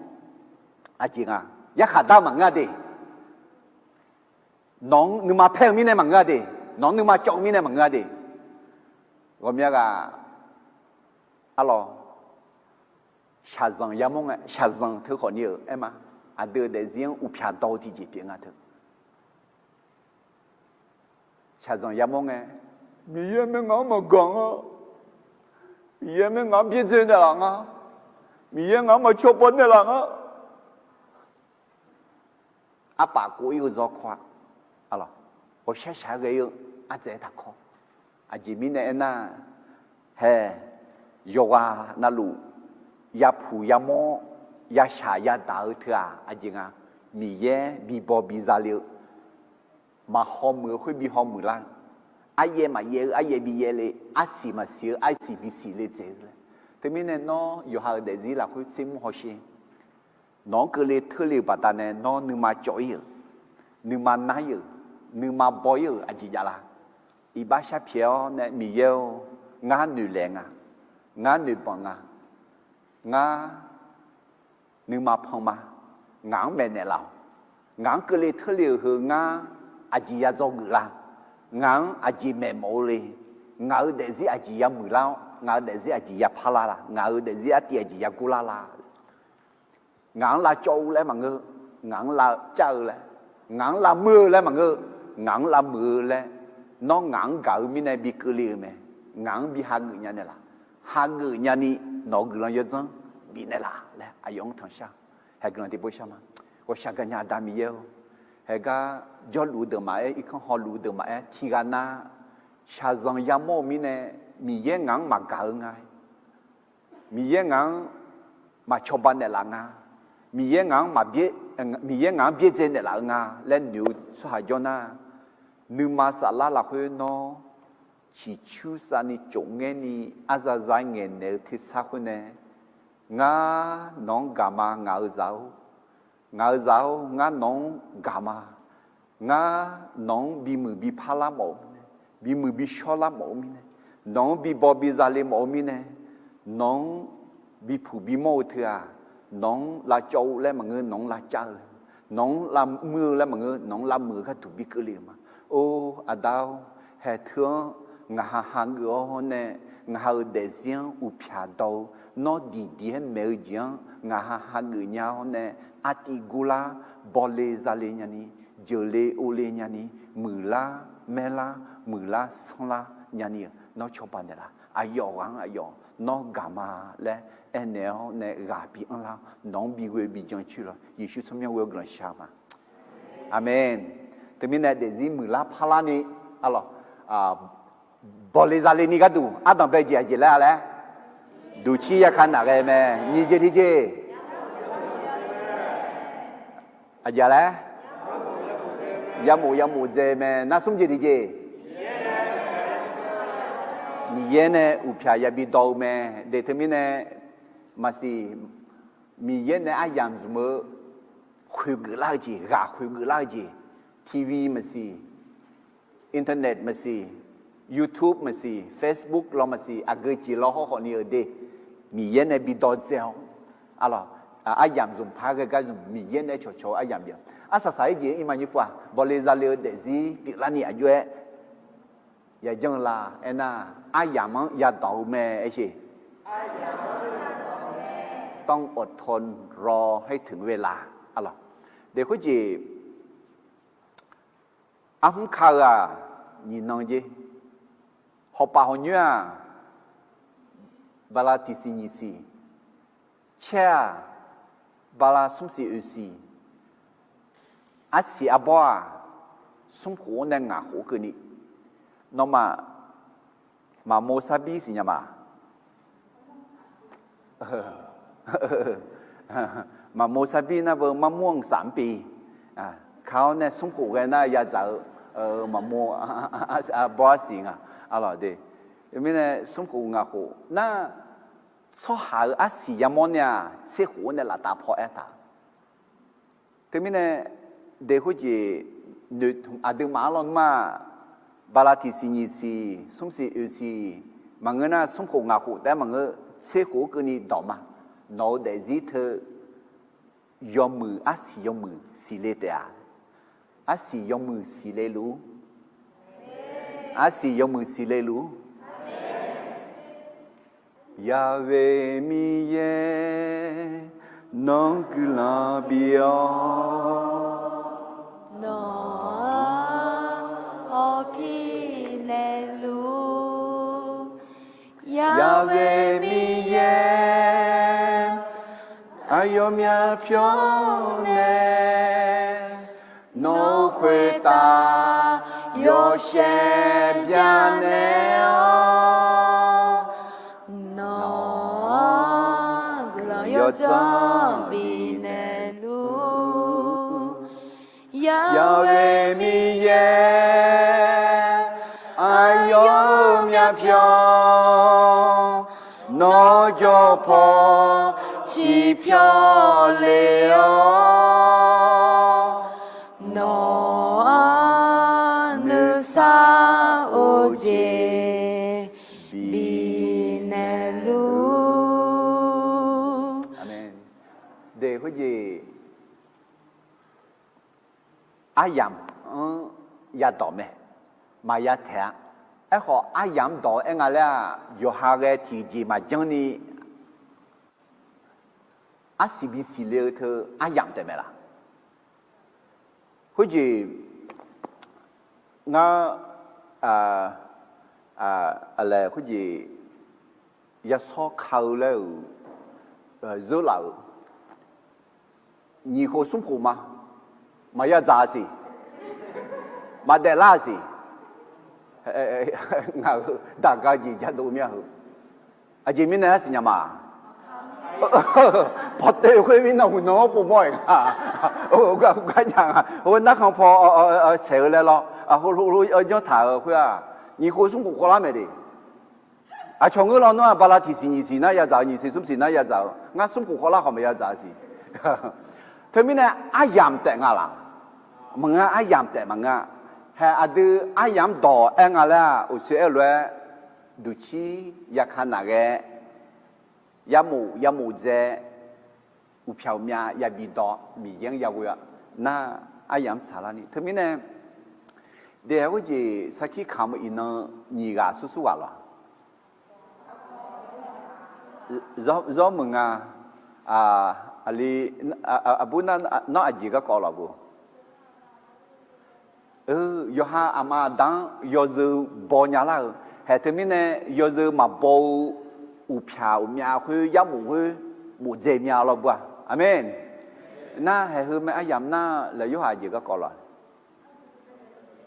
aqjeq nga, yarkhaq dar maqngeur-a de. Nawq-anr nuima paer-eu mirnae maqngeur-a de. Nawq-anr nuima cawv-eu mirnae maqngeur-a de. Ghawqmya ghaq, arlawq, shaqzanq yamawr ngae, shaqzanq teu khawfni-euq aer ma. Aqdui-euq daefzir-anr uqpyaq dawv-eu tiqjeq pyeuf nga teu. Shaqzanq yamawr ngae, Miqyaer mae ngaq-anr maqgaq nga. Miqyaer mae ngaq-anr byaerdzae naeqlaf nga. Miqyaer ngaq-anr maqcawba naeqlaf nga. Arpaf kov-ir-eu zawr kawr-a, ghawqshaq shaq-aer ghae-ir-eu ardzaeq-aer taqkawr. Aqjeq mirnae aernar, hae, yawqghaq navluf yapuq yamawr, yashaq yadaq-eu teu-aq aqjeq nga. Miqyaer bibaw biza le-eu, maqhaw muiq-eu khoer bi haw muiq lar-eu, aryaev maqyaev-eu aryaev bi yaev le, arsiq maqsiq-eu arsiq bi siq le dzaeq-eu laer. Teumirnae nawr yawqha-euq daefzir lafkhoer tser mur hawsher. Nawq-anr keuvle teurle-euq baqdanae nawr nuima cawv-ir-euq, nuima nar-ir-euq, nuima baw-ir-euq aqjeq jav la? Iqbax sharpyaeq-awr nae, Miqyaer-or, ngar noeqlaeq nga, ngar noeqbanq nga, ngar nuima pan ma, ngaq-anr maeqnaeq laf-awq. Ngaq-anr keuvle teurle-euq heu ngar aqjeq ya dzawgeuf la? Ngaq-anr aqjeq maeqmawf-eu le? Ngaq-euq daefzir aqjeq ya muiqlar-awr, ngaq-euq daefzir aqjeq ya parlar la? Ngaq-euq daefzir artiv aqjeq ya gorlar la? Ngaq-anr lavcawv-eu laer maqngeur, ngaq-anr lavcav-eu laer, ngaq-anr lavmuiq-eu laer maqngeur, ngaq-anr lavmuiq-eu laer, nawr ngaq-anr gaq-eu mirnae bi keuvle-euq mae. Ngaq-anr bi hageuf nya naeqlaf? Hageuf nyani nawq-euq guiqlanq yawdzanr bifnaeq laf laer aqyawf-anr tanqshar. Hae guiqlanq tiqpov shar ma. Ghawqshaq gaqnya Aqda Miqyaer-or, haegar jawrluf-eu deuq maqaer, irkanr hawluf-eu deuq maqaer, tiqghaq nav shaqzanq yamawr-eu mirnae Miqyaer ngaq-anr maqgaq-eu nga. Miqyaer ngaq-anr maqcawba naeqlaf nga. Miqyaer ngaq-anr maqbyaer, Miqyaer ngaq-anr byaerdzae naeqlaf-eu nga laer noeq-eu tsawrhaq jawr nar, nuima saflar lafkhoer nawr ciqcursav ni tsofngaer ni arzaza ngaeqnaeq-eu tersar khoer nae, ngar nawq-anr gaq ma, ngaq-euq zaq-or. Ngaq-euq zaq-or, ngar nawq-anr gaq ma. Ngar nawq-anr bimuiq bipar lar mawf-eu mirnae, bimuiq bishawr lar mawf-eu mirnae, nawq-anr bibaw biza le mawf-eu mirnae, nawq-anr bipuq bimawr-eu teu-aq, nawq-anr lavcawv-eu laer maqngeur, nawq-anr lavcav-eu laer, nawq-anr lavmuir-eu laer maqngeur, nawq-anr lavmuiq-eu gharduq bi keuvle-euq ma. Or, Aqda-or, hae teu-anr ngaqha hageuf-awr nae, ngaqha-euq daefzir-anr uqpyaq dawv-eu, nawr diqdiq-aer maeq-eu jeq-anr ngaqha hageuf nya-awr nae, artiv gorlar, bawle zale nyani, jeuqle ovle nyani, muiqlar maerlar, muiqlar sanrlar, nyani-euq nawr cawba naeqlaf. Aqyawf ghaq-anr aqyawf nawr gaq ma laer aernaeq-awr nae ghaq bi anrlar-awr nawq-anr bi ghoe bi jan coer lawr. Yeqsur tsawrmyanr ghoe-awr guiqlanq shar ma. Aqmeq. Teumirnae daefzir muiqlar parlarni, arlawq, bawqle zale ni gharduq ardanq bae jeq aqjeq laer-a laer, duqcir yaka naf ghae mae. Nyiq jeq tiqjeq, aqjeq laer, yamof yamof dzae mae. Nar smr jeq tiqjeq, Miqyaer nae uqpyaq yabi dawq-eu mae. De teumirnae maqsiq, Miqyaer nae aryamq zmq-eu khoeqgeuf lar-eu jeq, ghaq khoeqgeuf lar-eu jeq, TV maqsiq, internet maqsiq, YouTube maqsiq, Facebook lawr maqsiq, aqgeu jeq lawr hawrkhawf ni-euq de, Miqyaer nae bi dawq dzae-awr, arlawq, aryamq zmq par ghae gar zmq, Miqyaer nae cawqcawq-eu aryamq bif-awr. Arsaq saq-aer jeq-anr irma nymr pov-aq, bawqle zale-eu daefzir pyeuflarni aqjox-aer yajanr la aernar, aryamq-anr yadawq-eu mae aer sheq. ต้องอดทนรอให้ถึงเวลา arlawq. De khoerjeq, arhmr ka-eu-aq nyiq nan jer. Hawpaf hawq nyoer-aq, bala tiqsiq nyiq siq. Caer-aq, bala smr siq oeq siq. Arsiq arbawr-aq, smr khof-anr nae ngaq khof keuvni. Nawmaf maqmov sarbir siqnya ma. Maqmov sarbir nar beu marmur-anr saf-anr pi. Ka-awr nae smr khof ghae nar yadzaq-eu maqmov, arbawr arsiq nga. Arlawq de. Mirnae smr khof ngaq khof nar, tsawrhaq-euq arsiq yamawr nae-aq tser khof-anr nae laftav paw aertaq. Teumirnae, de khoerjeq, noeqtmq aqduimaf-anr lawnmr-aq, bala tiqsiq nyiq siq, smr siq oeq siq, maqngeur nar smr khof ngaq khof taef-aer maqngeur, tser khof-anr keuvni dawq ma. Nawq-eu daefzir teu yawmuiq, arsiq yawmuiq siqle taef-a. Arsiq yawmuiq siqle luf-ur. Arsiq yawmuiq siqle luf-ur. Yahweh Miqyaer, nawr guiqlanq bif-awr. Nawq-anr hawpir naeqluf-ur. Yahweh Miqyaer, aqyawfmaf pyawr nae nawq-eu khoertav yawshaef byanaeq-awr, nawq-anr guiqlanq yawdzanr bifnaeq luf-ur. Yahweh Miqyaer, aqyawfmaf pyawr, nawr jawr paw ciqpyawr le-awr, nawq-anr nuisar of-eu jeq bifnaeq luf-ur. Aqmeq. De khoerjeq, aryamq-anr yadawq mae, maqya taeq-a. Aerkhawf aryamq-anr dawq-eu aer nga laer-aq, yawqha ghae tiqjeq maqjanr ni arsiq bisiq le-eu teu aryamq taef mae laf. Khoerjeq ngar, aqlaeq khoerjeq yashawr ka-eu laer-euq zeurlaf-euq nyiq khof smr khof ma, maqya dzaq-a siq, maqdaef lar-a siq. Ngaq-euq daqga jeq jadov mir-a heu. Aqjeq mirnae arsiq nya ma. Pawtev khoer mirnan huqnan-anr povmawr-aeq nga. Gar nya nga. Narkhan paw saeq-eu laer lawr, heulof janr taq-euq khoer-aq, nyiq khof smr khof khawvlar mae de. Aqcawq ngeur lawnmr-aq, bala tiqsiq nyiq siq nar yadzaq-eu, nyiq siq smr siq nar yadzaq-eu, ngar smr khof khawvlar khawf maqya dzaq-eu siq. Teumirnae aryamq taef nga laf. Maqngeur, aryamq taef maqngeur. Hae aqdui aryamq-anr dawq aer nga laer-aq, uqshoe aerlof-aer duqcir yaka naf ghae, yamof yamof dzae, uqpyaq uqmya yabi dawq, Miqyaer-anr yaghoe-a. Nar aryamq-anr tsaqlar ni. Teumirnae daef-aer khoerjeq sarkir kamq-eu iqnan nyiq ghaq sursur ghaq lawq. Zawr meuq nga. Aqli, aqbur nar nawr aqjeq garkawv lawq bo. Yawqha aqma aqda-anr yawzeu baw nya lar-eu, Haeq teumirnae yawzeu maqbaw-eu uqpyaq uqmyav khoer yarmof khoer mofdzae mya lawr beu-a. Aqmeq. Nar haeq heu mae aryamq nar laeq yorhaq jeq garkawv lawq.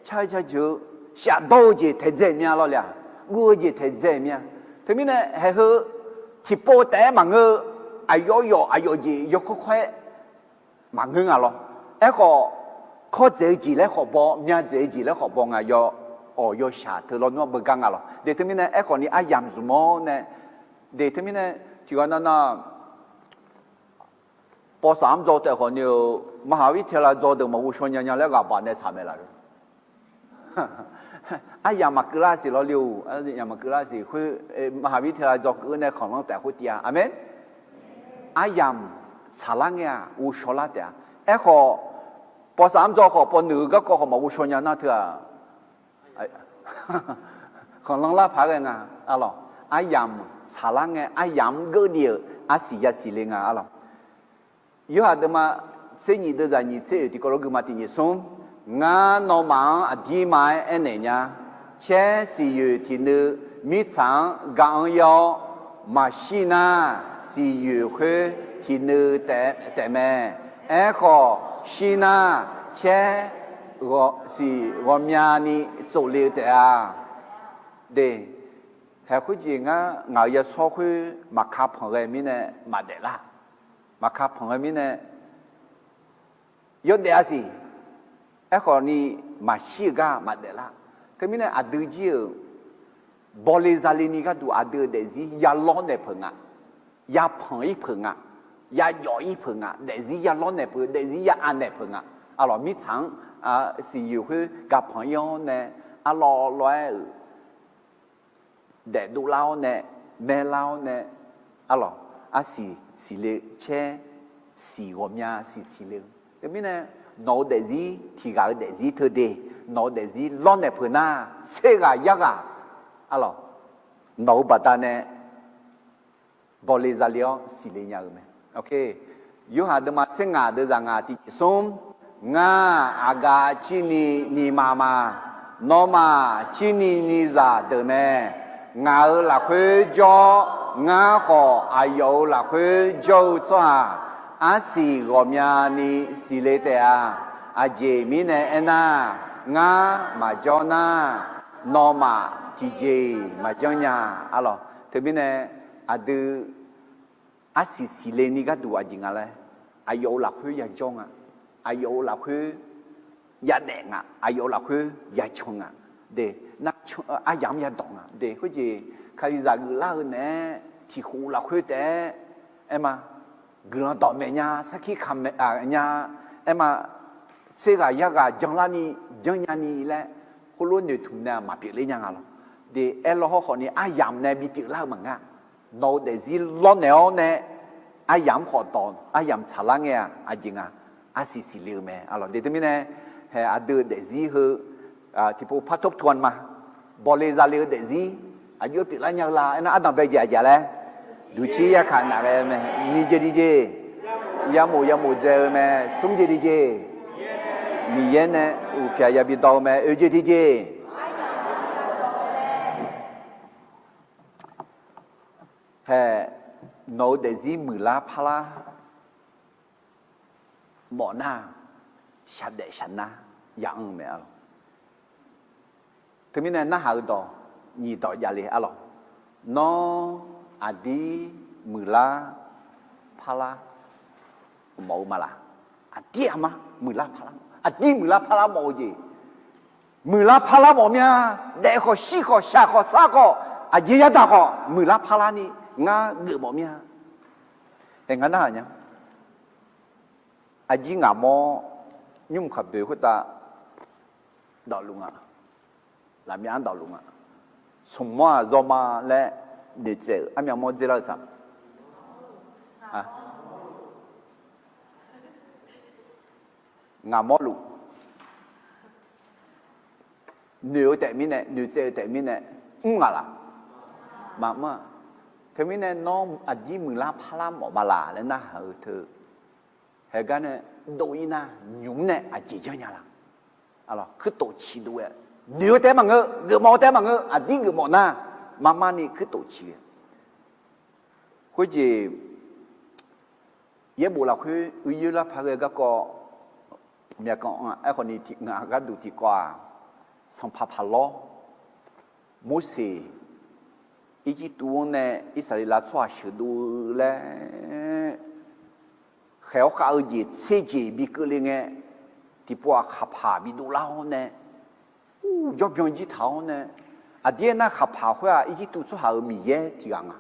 Car-eu jajeuq-eu shafdawr-eu jeq taeqdzae mya lawr le-aq, guv-eu jeq taeqdzae mya. Teumirnae haeq heu tiqpov taef-aer maqngeur-eu aqyawf yawf aqyawf jeq yawkawr kawr-aer maqngeur nga lawr. Aerkhawf, kawr dzaeq-eu jeq laer khawf baw, mya dzaeq-eu jeq laer khawf baw nga, yawawq yawshaq teu lawnmr-anr beugar nga lawr. De teumirnae aerkhawf ni aryamq zmq-awr nae, de teumirnae tiqghaq nav nav ป.สาม dzaw taef khawf ni-eu มหาวิทยาลัย dzaw deuq maqghovshaw nya nya laer ghaq baq nae tsaq mae laf-eu. Aryamq maqkeuv lar siq lawr le-or, aryamq maqkeuv lar siq khoer, มหาวิทยาลัย dzaw keuv-eu nae khanqlanr taef khoer tiv-a. Aqmeq. Aryamq tsaqlar ngae-aq ghovshaw lar taef-a. Aerkhawf, ป.สาม dzaw khawf ป.หนึ่ง garkawv khawf maqghovshaw nya nar teu-aq, khanqlanr lar paq-aer ghae nga. Arlawq, aryamq tsaqlar ngae aryamq-anr geur ni-euq arsiq yasiq le nga arlawq. Yorhaq deuvma tser nyiq deuvzaq nyiq tser oeq tiqkawv lof guima tiq nyiq smr, ngar nawmaf-anr aqdirma-aer aernaeq nya, caer siqyoeq tiqnuiv mirtsaq-anr ga-anr ir-awr, maqshir nar siqyoeq khoer tiqnuiv taef mae. Aerkhawf shir nar caer siq ghawqmyani tsofle-eu taef-a. De, haeq khoerjeq ngar ngaq-euq yashawr khoer maqka panq ghae mirnae maqdaef lar. Maqka panq ghae mirnae yawdaef-a siq. Aerkhawf ni maqshir-eu gar maqdaef lar. Teumirnae aqdui jir-euq bawle zale ni gharduq aqdui-euq daefzir yalawr naeq peuq nga, yapanq ir peuq nga, yajawf ir peuq nga, daefzir yalawr naeq peuq, daefzir ya anaeq peuq nga. Arlawq, mirtsaq-anr siqyoeq khoer ga panq ir-awr nae, arlawr lawr-aer-euq daefdov lar-awr nae, maerlar-awr nae, arlawq, arsiq siqle caer siq ghawqmya siq siqle-eu. Teumirnae nawq-eu daefzir tiqghaq-eu daefzir teu de, nawq-eu daefzir lawrnaeq peuq nar, tser ghaq yar ghaq, arlawq, nawq-eu baqdanae bawle zale-awr siqle nya-eu mae. Yorhaq deuvma tser ngaq deuvzaq ngaq tiq nyiq smr, ngar aqgaf cirni nyiq maf ma, nawmaf cirni nyiq zaq deuq mae. Ngaq-euq lafkhoer jawr-awr, ngar khawf aqyawf-euq lafkhoer jawr-eu tsawrhaq, arsiq ghawqmyani siqle taef-a. Aqjeq mirnae aernar, ngar maqjawr nar, nawmaf tiqjeq-iq maqjanr nya. Arlawq, teumirnae aqdui arsiq siqle ni gharduq aqjeq nga laer, aqyawf-euq lafkhoer yajawr nga, aqyawf-euq lafkhoer yadaef nga, aqyawf-euq lafkhoer yacan nga, de, aryamq-anr yadawq nga de. Khoerjeq kalizaq geuflar-eu naeq-aer tiqkhof lafkhoer taef-aer aerma, guiqlanq dawqmaeq nya, sarkir kaqmaeq nya, aerma, tser ghaq yar ghaq janlarni janrnya ni laer, khoerlof noeqtmq nae maqpyeufler nya nga lawr. De, aerlaw hawrkhawf ni aryamq nae bipyeuf lar-eu maqnga. Nawq-eu daefzir lawrnaeq-awr nae, aryamq-anr khawf dawq, aryamq tsaqlar ngae-aq aqjeq nga, arsiq siqle-eu mae. Arlawq, de teumirnae haeq aqdui-euq daefzir heu tiqpov par tobtov-a ma. Bawle zale-eu daefzir aqjox-aer pyeuflar nya-eu la aernar, ardanq bae jeq aqjeq laer, duqcir yarkaq naf ghae-eu mae. Nyiq jeq tiqjeq, yamof yamof dzae-eu mae. Smr jeq tiqjeq, Miqyaer nae uqpyaq yabi dawr-eu mae. Oeq jeq tiqjeq, haeq, nawq-eu daefzir muiqlar parlar mawf nar, shaqdaef shaqnar ya anr-eu mae. Arlawq, teumirnae narhaq-eu dawq nyiq dawq javle. Arlawq, nawr aqdir muiqlar parlar mawf-eu ma laq? Aqdir aqma muiqlar parlar, aqdir muiqlar parlar mawf-eu jeq, muiqlar parlar mawf mya. Daef khawf shir khawf shaq khawf sar khawf aqjeq yadaq khawf muiqlar parlar ni ngar geufmawf mya. Haeq, ngar narhaq nya. Aqjir ngaq mawr nymr kaqboeq khoertav dawqluf nga. Lafmyav-anr dawqluf nga. Smq mawr-aq zawma laer noeqtsaev-euq armyav mawr dzer lar-eu tsaq. Ngaq mawrluf noeq-eu taef mirnae, noeqtsaev-eu taef mirnae, mr ngaq laq? Maqmr-a. Teumirnae nawr aqdir muiqlar parlar mawf ma laq laer narhaq-eu teu. Haegar nae dov-ir nar, nymq mr nae aqjeq janrnya laq? Arlawq, kuirtof ciqdov-aer noeq-eu taef-aer maqngeur, geufmawf-eu taef-aer maqngeur, aqdir geufmawf nar, marmar ni kuirtof ciq ghae. Khoerjeq yaerbof lafkhoer uiyoer lar paq ghae garkawv, myavkanq-anr aerkhawf ni tiq ngaq gharduq tiqkawv-aq, sanqpaq paqlawr, Morseq Irjirtuv-anr nae Irsaqleqlav tsawrhaq sheuqdov-eu laer khaeq-awr khav-eu jeq tser jeq bi keuvle ngae, tiqpov-aq khaqpaq bi dovlar-awr nae, jawrbyan jir taq-awr nae, aqdir aernar khaqpaq khoer-aq Irjirtuv tsawrhaq-euq miqyaer tiq ghaq nga.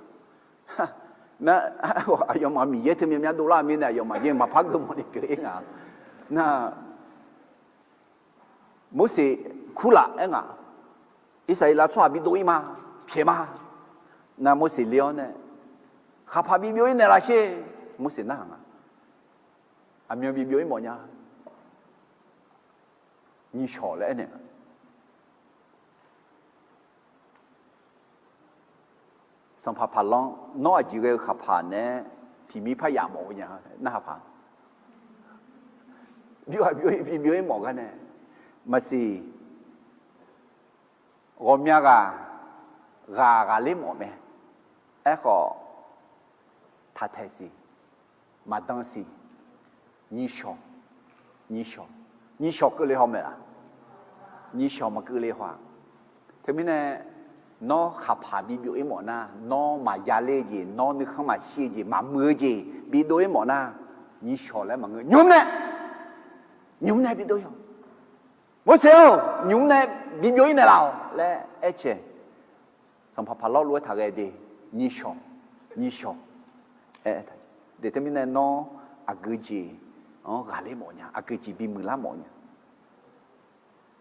Aqyawfmaf miqyaer teu myavmyav dovlar-eu mirnae aqyawfmaf jeq maqpar geufmawf ni pyeuf-ir nga. Nar, Morseq kurlaf aer nga, Irsaqleqlav tsawrhaq bi dov-ir ma, pyaeq ma. Nar Morseq le-awr nae, khaqpaq bi byov-ir naeqlaf sher. Morseq narhaq nga, aqmyan bi byov-ir mawfnya. Nyiqshawq laer aernaeq nga. Sanqpaq paqlanr, nawr aqjeq ghae-eu khaqpaq naeq-aer tiqmir parya mawf-eu nya narhaq paq. Byov-aq byov-ir, bi byov-ir mawf gar nae, maqsiq, ghawqmya ghaq, ghaq ghaqler mawf mae. Aerkhawf, taqtaeq siq, maqdan siq, nyiqshawq, nyiqshawq, nyiqshawq keuvle haw maeq laf? Nyiqshawq maqkeuvle haw-aq. Teumirnae, nawr khaqpaq bi byov-ir mawf nar, nawr maqya ler-eu jeq, nawr nuikhanr maqshir-eu jeq, maqmuiq-eu jeq bi dov-ir mawf nar, nyiqshawq laer maqngeur, nymr nae, nymr nae bi dov-ir-awq. Morseq-or, nymr nae bi byov-ir naeqlaf-awq laer aer cae. Sanqpaq paqlawr lof-aer taq ghae de, nyiqshawq, nyiqshawq. Aer, de teumirnae nawr aqgeu jeq-anr ghaqler mawfnya, aqgeu jeq bimuiq lar mawfnya.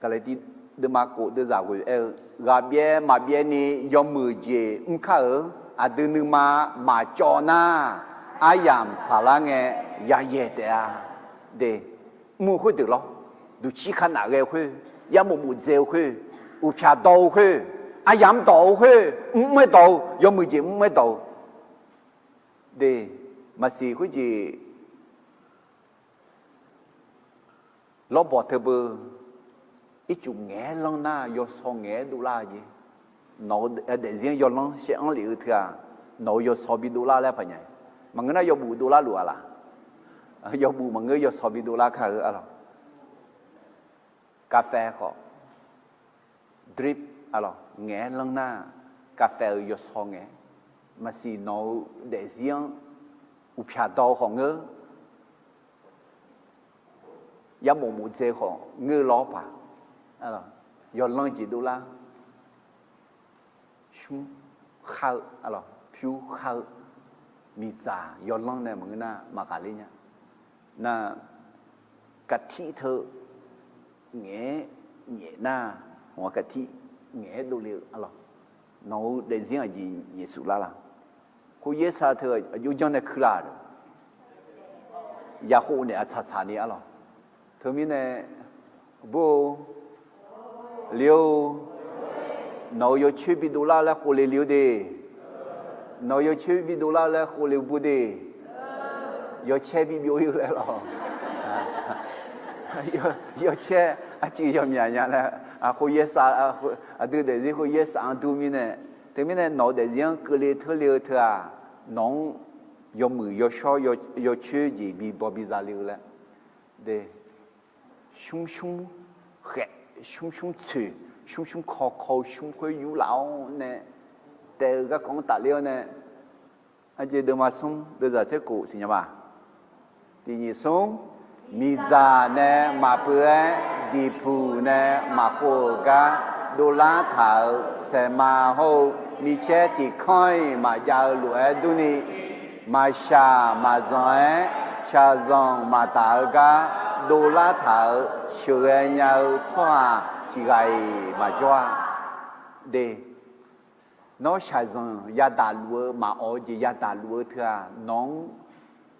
Gaqlaqtiv deuvma khof deuvzaq ghoeq aer-eu, ghaqbyaev maqbyaev ni yawmuiq jeq mr kar-euq, aqdui nuima maqcawv nar, aryamq tsaqlar ngae yayaeq taef-a. De, mr-eu khoerdeuq lawr, duqcir kanaf ghae-eu khoer, yarmof mofdzae-eu khoer, uqpyaq dawq-eu khoer, aryamq dawq-eu khoer, mr-aer dawq-eu, yawmuiq jeq mr-aer dawq-eu. De, maqsiq khoerjeq lawrbawq teubeu, ircuf ngaeq-aer lanr nar yawsaw ngaeq-aer dovlar-eu jeq. Nawq-eu daefzir-anr yawlanr shaev-anr lef-eu teu-aq, nawq-euq yawsaw bi dovlar laer paqnya. Maqngeur nar yawbuf dovlar luf-a laq? Yawbuf maqngeur yawsaw bi dovlar kar-eu arlawq. Kavfae khawf, drip arlawq, ngaeq-aer lanr nar, kavfae-euq yawsaw ngae, maqsiq nawq-eu daefzir-anr uqpyaq dawq-eu khawf ngeur, yarmof mofdzae khawf ngeur lawr paq, yawlanr jeq dovlar, smr khar-eu, pyur khar-eu, miqdzaq yawlanr nae maqngeur nar maqghaqler nya. Nar, kaqtir teu ngaeq-aer nyaef nar, hawq-a kaqtir ngaeq-aer dovle-eu arlawq. Nawq-eu daefzir aqjeq nyaefsuf lar la? Khoeryaer sar teu aqjox janr nae kuir la-a. Yaqkhov naeq-a tsaqtsaq ni arlawq. Teumirnae, bur-eu, le-or, nawq-euq yawcoer bi dovlar laer khov le le-eu de. Nawq-euq yawcoer bi dovlar laer khov le-eu bur de. Yawcaer bi byov-ir-eu laer lawq. Yawcaer aqcuiv yawmyaq nya laer, khoeryaer sar, aqdui daefzir khoeryaer sar-anr dur mirnae, teumirnae nawq-eu daefzir-anr keuvle teurle-eu teu-aq, nawq-anr yawmuiq yawshawr yawcoer jeq bi baw bi za le-eu laer, de, smr smr khaef, smr smr tsoeq, smr smr kaw, kaw-eu smr khoer yur laf-awr nae taef-eu garkawv-anr tafler-awr nae, aqjeq deuvma smr deuvzaq tser khof siqnya ma. Tiq nyiq smr, miqdzaq nae maqpeuv-aer diqpuq nae maqkhov-euq gar dovlar taq-euq saeqma hawr-eu micaer tiq kanr-iq maqjav-eu lof-aer durni, maqshaq maqzanq-aer shaqzanq maqtaf-eu gar dovlar taq-euq sheuqghae nya-eu tsawrhaq tiq ghaq-iq maqjawr-a. De, nawr shaqzanq yadaq luf-eu maqawf-eu jeq yadaq luf-eu teu-aq, nawq-anr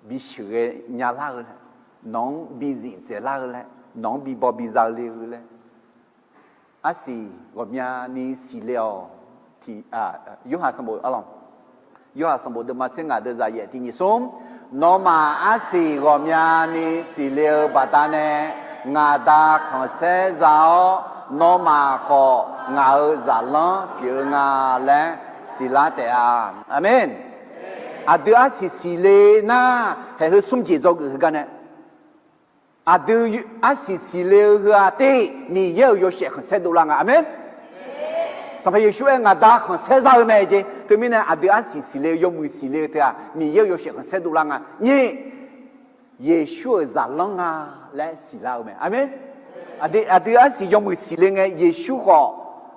bi sheuqghae nyalar-eu laer, nawq-anr bi zif dzaeqlar-eu laer, nawq-anr bi baw bi za le-eu laer, arsiq ghawqmyani siqle-awq. Tiq, Yorhaq sanqbof arlawq, Yorhaq sanqbof deuvma tser ngaq deuvzaq yaef tiq nyiq smr, nawmaf arsiq ghawqmyani siqle-eu baqdanae Ngaq Da khanqsaer za-awr, nawmaf khawf ngaq-euq zaqlanr pyeuf-eu nga laer siqlar taef-a. Aqmeq. Aqdui arsiq siqle nar, haeq heu smr jeq dzawgeuf heugar nae, aqdui arsiq siqle-eu heu-aq, ter Miqyaer-euq yawshaef khanqsaer dovlar nga. Aqmeq. Sanqpaq Yeqsur aer, Ngaq Da khanqsaer za-eu mae jeq. Teumirnae aqdui arsiq siqle-eu, yawmuiq siqle-eu teu-aq, Miqyaer-euq yawshaef khanqsaer dovlar nga. Nyiq, Yeqsur-euq zaqlanr nga laer siqlar-eu mae. Aqmeq. Aqdui arsiq yawmuiq siqle ngae, Yeqsur khawf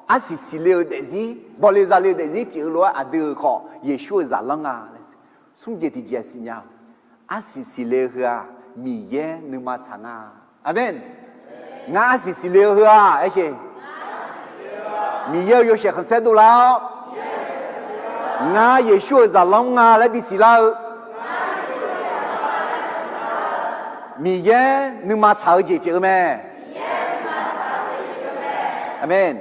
arsiq siqle-eu daefzir, bawle zale-eu daefzir pyeuf-eu lof-aer, aqdui-euq khawf Yeqsur-euq zaqlanr nga laer smr jeq tiqjeq siqnya-awq. Arsiq siqle-eu heu-aq, Miqyaer nuima tsaq nga. Aqmeq. Ngar arsiq siqle-eu heu-aq, aer sheq, Miqyaer-euq yawshaef khanqsaer dovlar-awr, ngar Yeqsur-euq zaqlanr nga laer bisiqlar-eu, Miqyaer nuima tsaq-eu jeq pyeuf-eu mae. Aqmeq.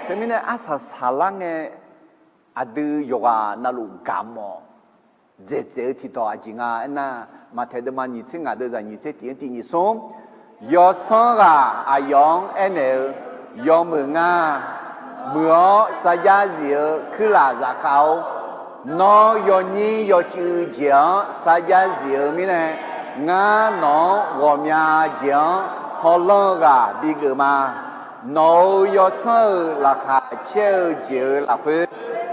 Teumirnae arsaq saqlar ngae, aqdui yawqghaq navluf gaq mawf dzaeqdzaeq-eu tiqdawq aqjeq nga aernar, Maqtaeq deuvma nyiq tser ngaq deuvzaq nyiq tser tiq-anr tiq nyiq smr, yawsanr ghaq aqyawf-anr aernaeq-eu, Yawmuiq ngar, muiq-awr sarjax zif-eu kuirlaf zafkhav-or, nawr yawnyir yawcuiv jeq-anr sarjax zif-eu mirnae, ngar nawq-anr ghawqmya jeq-anr hawlanr-eu ghaq bigeuf ma. Nawq-euq yawsanr-euq laqkhaq caer-eu jeq-euq lafkhoer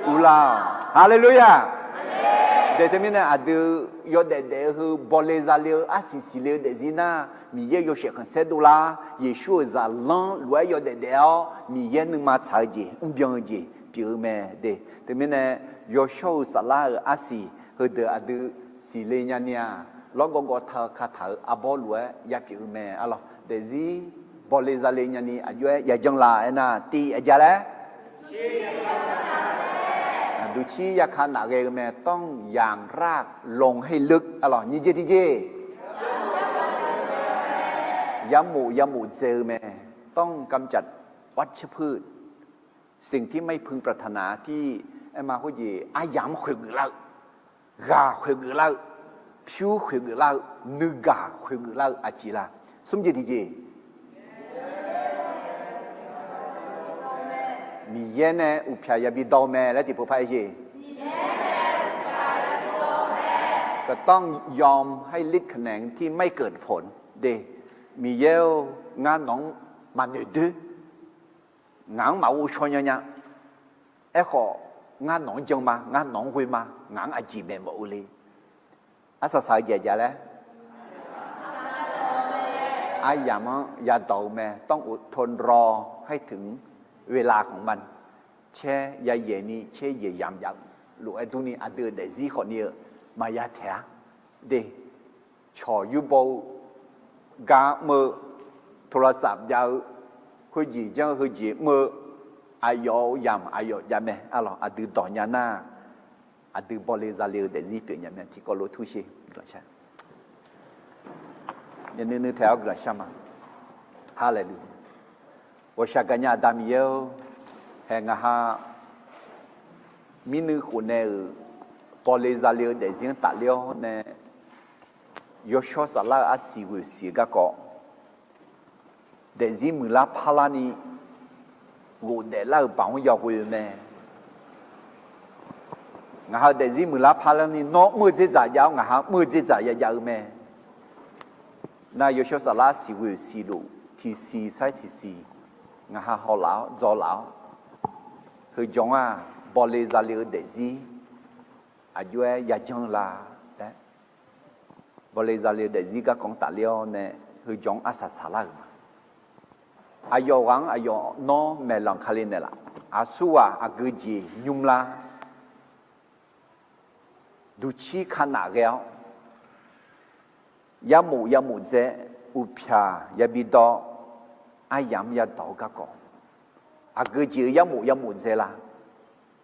urlar-awq. Haleluya! Daef teumirnae aqdui yawdaef daef-eu heu bawle zale-eu arsiq siqle-eu daefzir nar, Miqyaer yawshaef khanqsaer dovlar, Yeqsur-euq zaqlanr lof-aer yawdaef daef-awr, Miqyaer nuima tsaq-eu jeq, mrbyan-eu jeq pyeuf-eu mae de. Teumirnae yawshawr-eu saflar-euq arsiq heudeuq aqdui siqle nyani-aq, lawrgawv gawv ta-eu kataq-euq arbawr lof-aer yapyeuf-eu mae arlawq. Daefzir bawle zale nyani aqjox-aer yajanr la aernar, tiq aqja laer, duqcir yaka naf ghae-eu mae, ต้องอย่างราบลงให้ลึก arlawq. Nyiq jeq tiqjeq, yamof yamof dzae-eu mae, ต้องกำจัดวัชพืช สิ่งที่ไม่พึงปรารถนาที่ aerma khoerjeq aryamq-anr khoeqgeuf lar-eu, ghaq khoeqgeuf lar-eu, pyur khoeqgeuf lar-eu, nuigaq khoeqgeuf lar-eu aqjeq la? Smr jeq tiqjeq, Miqyaer nae uqpyaq yabi dawr-eu mae laer tiqpov par-aer jeq. ก็ต้องยอมให้ฤทธิ์แขนงที่ไม่เกิดผล de. Miqyaer-or, ngar nawq-anr maqnoeq doer. Ngaq-anr maqghov shaw nya nya. Aerkhawf, ngar nawq-anr jan ma, ngar nawq-anr ghoe ma, ngaq-anr aqjeq maeq mawf-eu le. Arsaq saq-eu jeq aqja laer, aryamq-anr yadawq-eu mae, ต้องอดทนรอให้ถึงเวลาของมัน caer yayaeq ni caer yaeq yamq jav-eu lof-aer durni aqdui-euq daefzir khawf ni-eu maqya taeq-a de. Cawq yurbaw-eu gar mr-eu, โทรศัพท์ jav-eu, khoerjeq janr-eu heujeq mr-eu, aqyawf-euq yamq aqyawf jav mae arlawq. Aqdui dawq nya nar, aqdui bawle zale-eu daefzir pyeuf nya mae. Tiqkawv lof tur sher. Nuinui taeq-awr guiqlanq shar ma. Haleluya. Ghawqshaq gaqnya Aqda Miqyaer-or, haeq ngaq ha mirnuiv khofnaeq-euq bawle zale-eu daefzir-anr tafler-awr nae, yawshawr saflar-eu arsiq ghoeq siq-eu garkawv, daefzir muiqlar parlarni ghofdaef lar-euq baoq-anr yaghoe-eu mae. Ngaq ha-euq daefzir muiqlar parlarni nawr mr-eu dzerdzaq jav-awr, ngaq ha mr-eu dzerdzaq yajav-eu mae. Nar yawshawr saflar siq ghoeq siq luf tiqsiq sair tiqsiq ngaq ha hawlaf-awr dzawlaf-awr, heujawr-aq bawle zale-eu daefzir aqjox-aer yajanr-eu la laer, bawle zale-eu daefzir garkawv-anr tafler-awr nae heujawr-anr arsaq saqlar-euq ma. Aqyawf ghaq-anr aqyawf nawr maeqlanq kale naeqlaf. Aqsurghaq aqgeu jeq nymr lar, duqcir kanaf ghae-awr, yamof yamof dzae, uqpyaq yabi dawr, aryamq-anr yadawq-eu garkawv, aqgeu jeq-eu yamof yamof dzae la?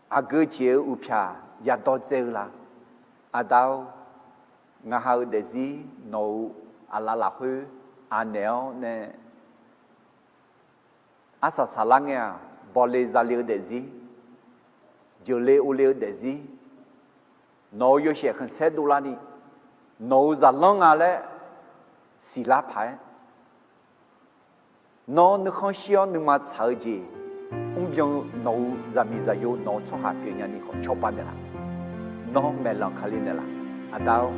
Aqgeu jeq-eu uqpyaq yadawr dzae-eu la? Aqda-or, ngaq ha-euq daefzir nawq-euq aqlaf lafkhoer anaeq-awr nae arsaq saqlar ngae-aq, bawle zale-eu daefzir, jeuqle ovle-eu daefzir, nawq-euq yawshaef khanqsaer dovlarni, nawq-euq zaqlanr nga laer siqlar paq-aer, Nawq-anr nuikhanr shir-awr nuima tsaq-eu jeq mrbyan-eu nawq-euq zaqmiq zaqyo nawq-euq tsawrhaq pyeufnya ni khawf cawba naeqlaf. Nawr maeqlanq kali naeqlaf. Aqda-or,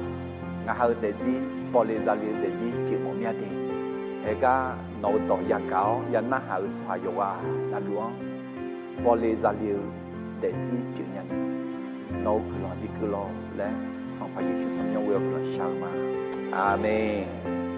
ngaq ha-euq daefzir bawle zale-eu daefzir pyeufmawf mya de. Haegar nawq-euq dawq yagaq-awr yanarhaq-euq tsawrhaq yawqghaq navluf-anr bawle zale-eu daefzir pyeufnya ni nawq-euq guiqlanq bikeuv lawq laer Sanqpaq Yeqsur tsawrmyanr ghoe-awr guiqlanq shar-eu ma. Aqmeq.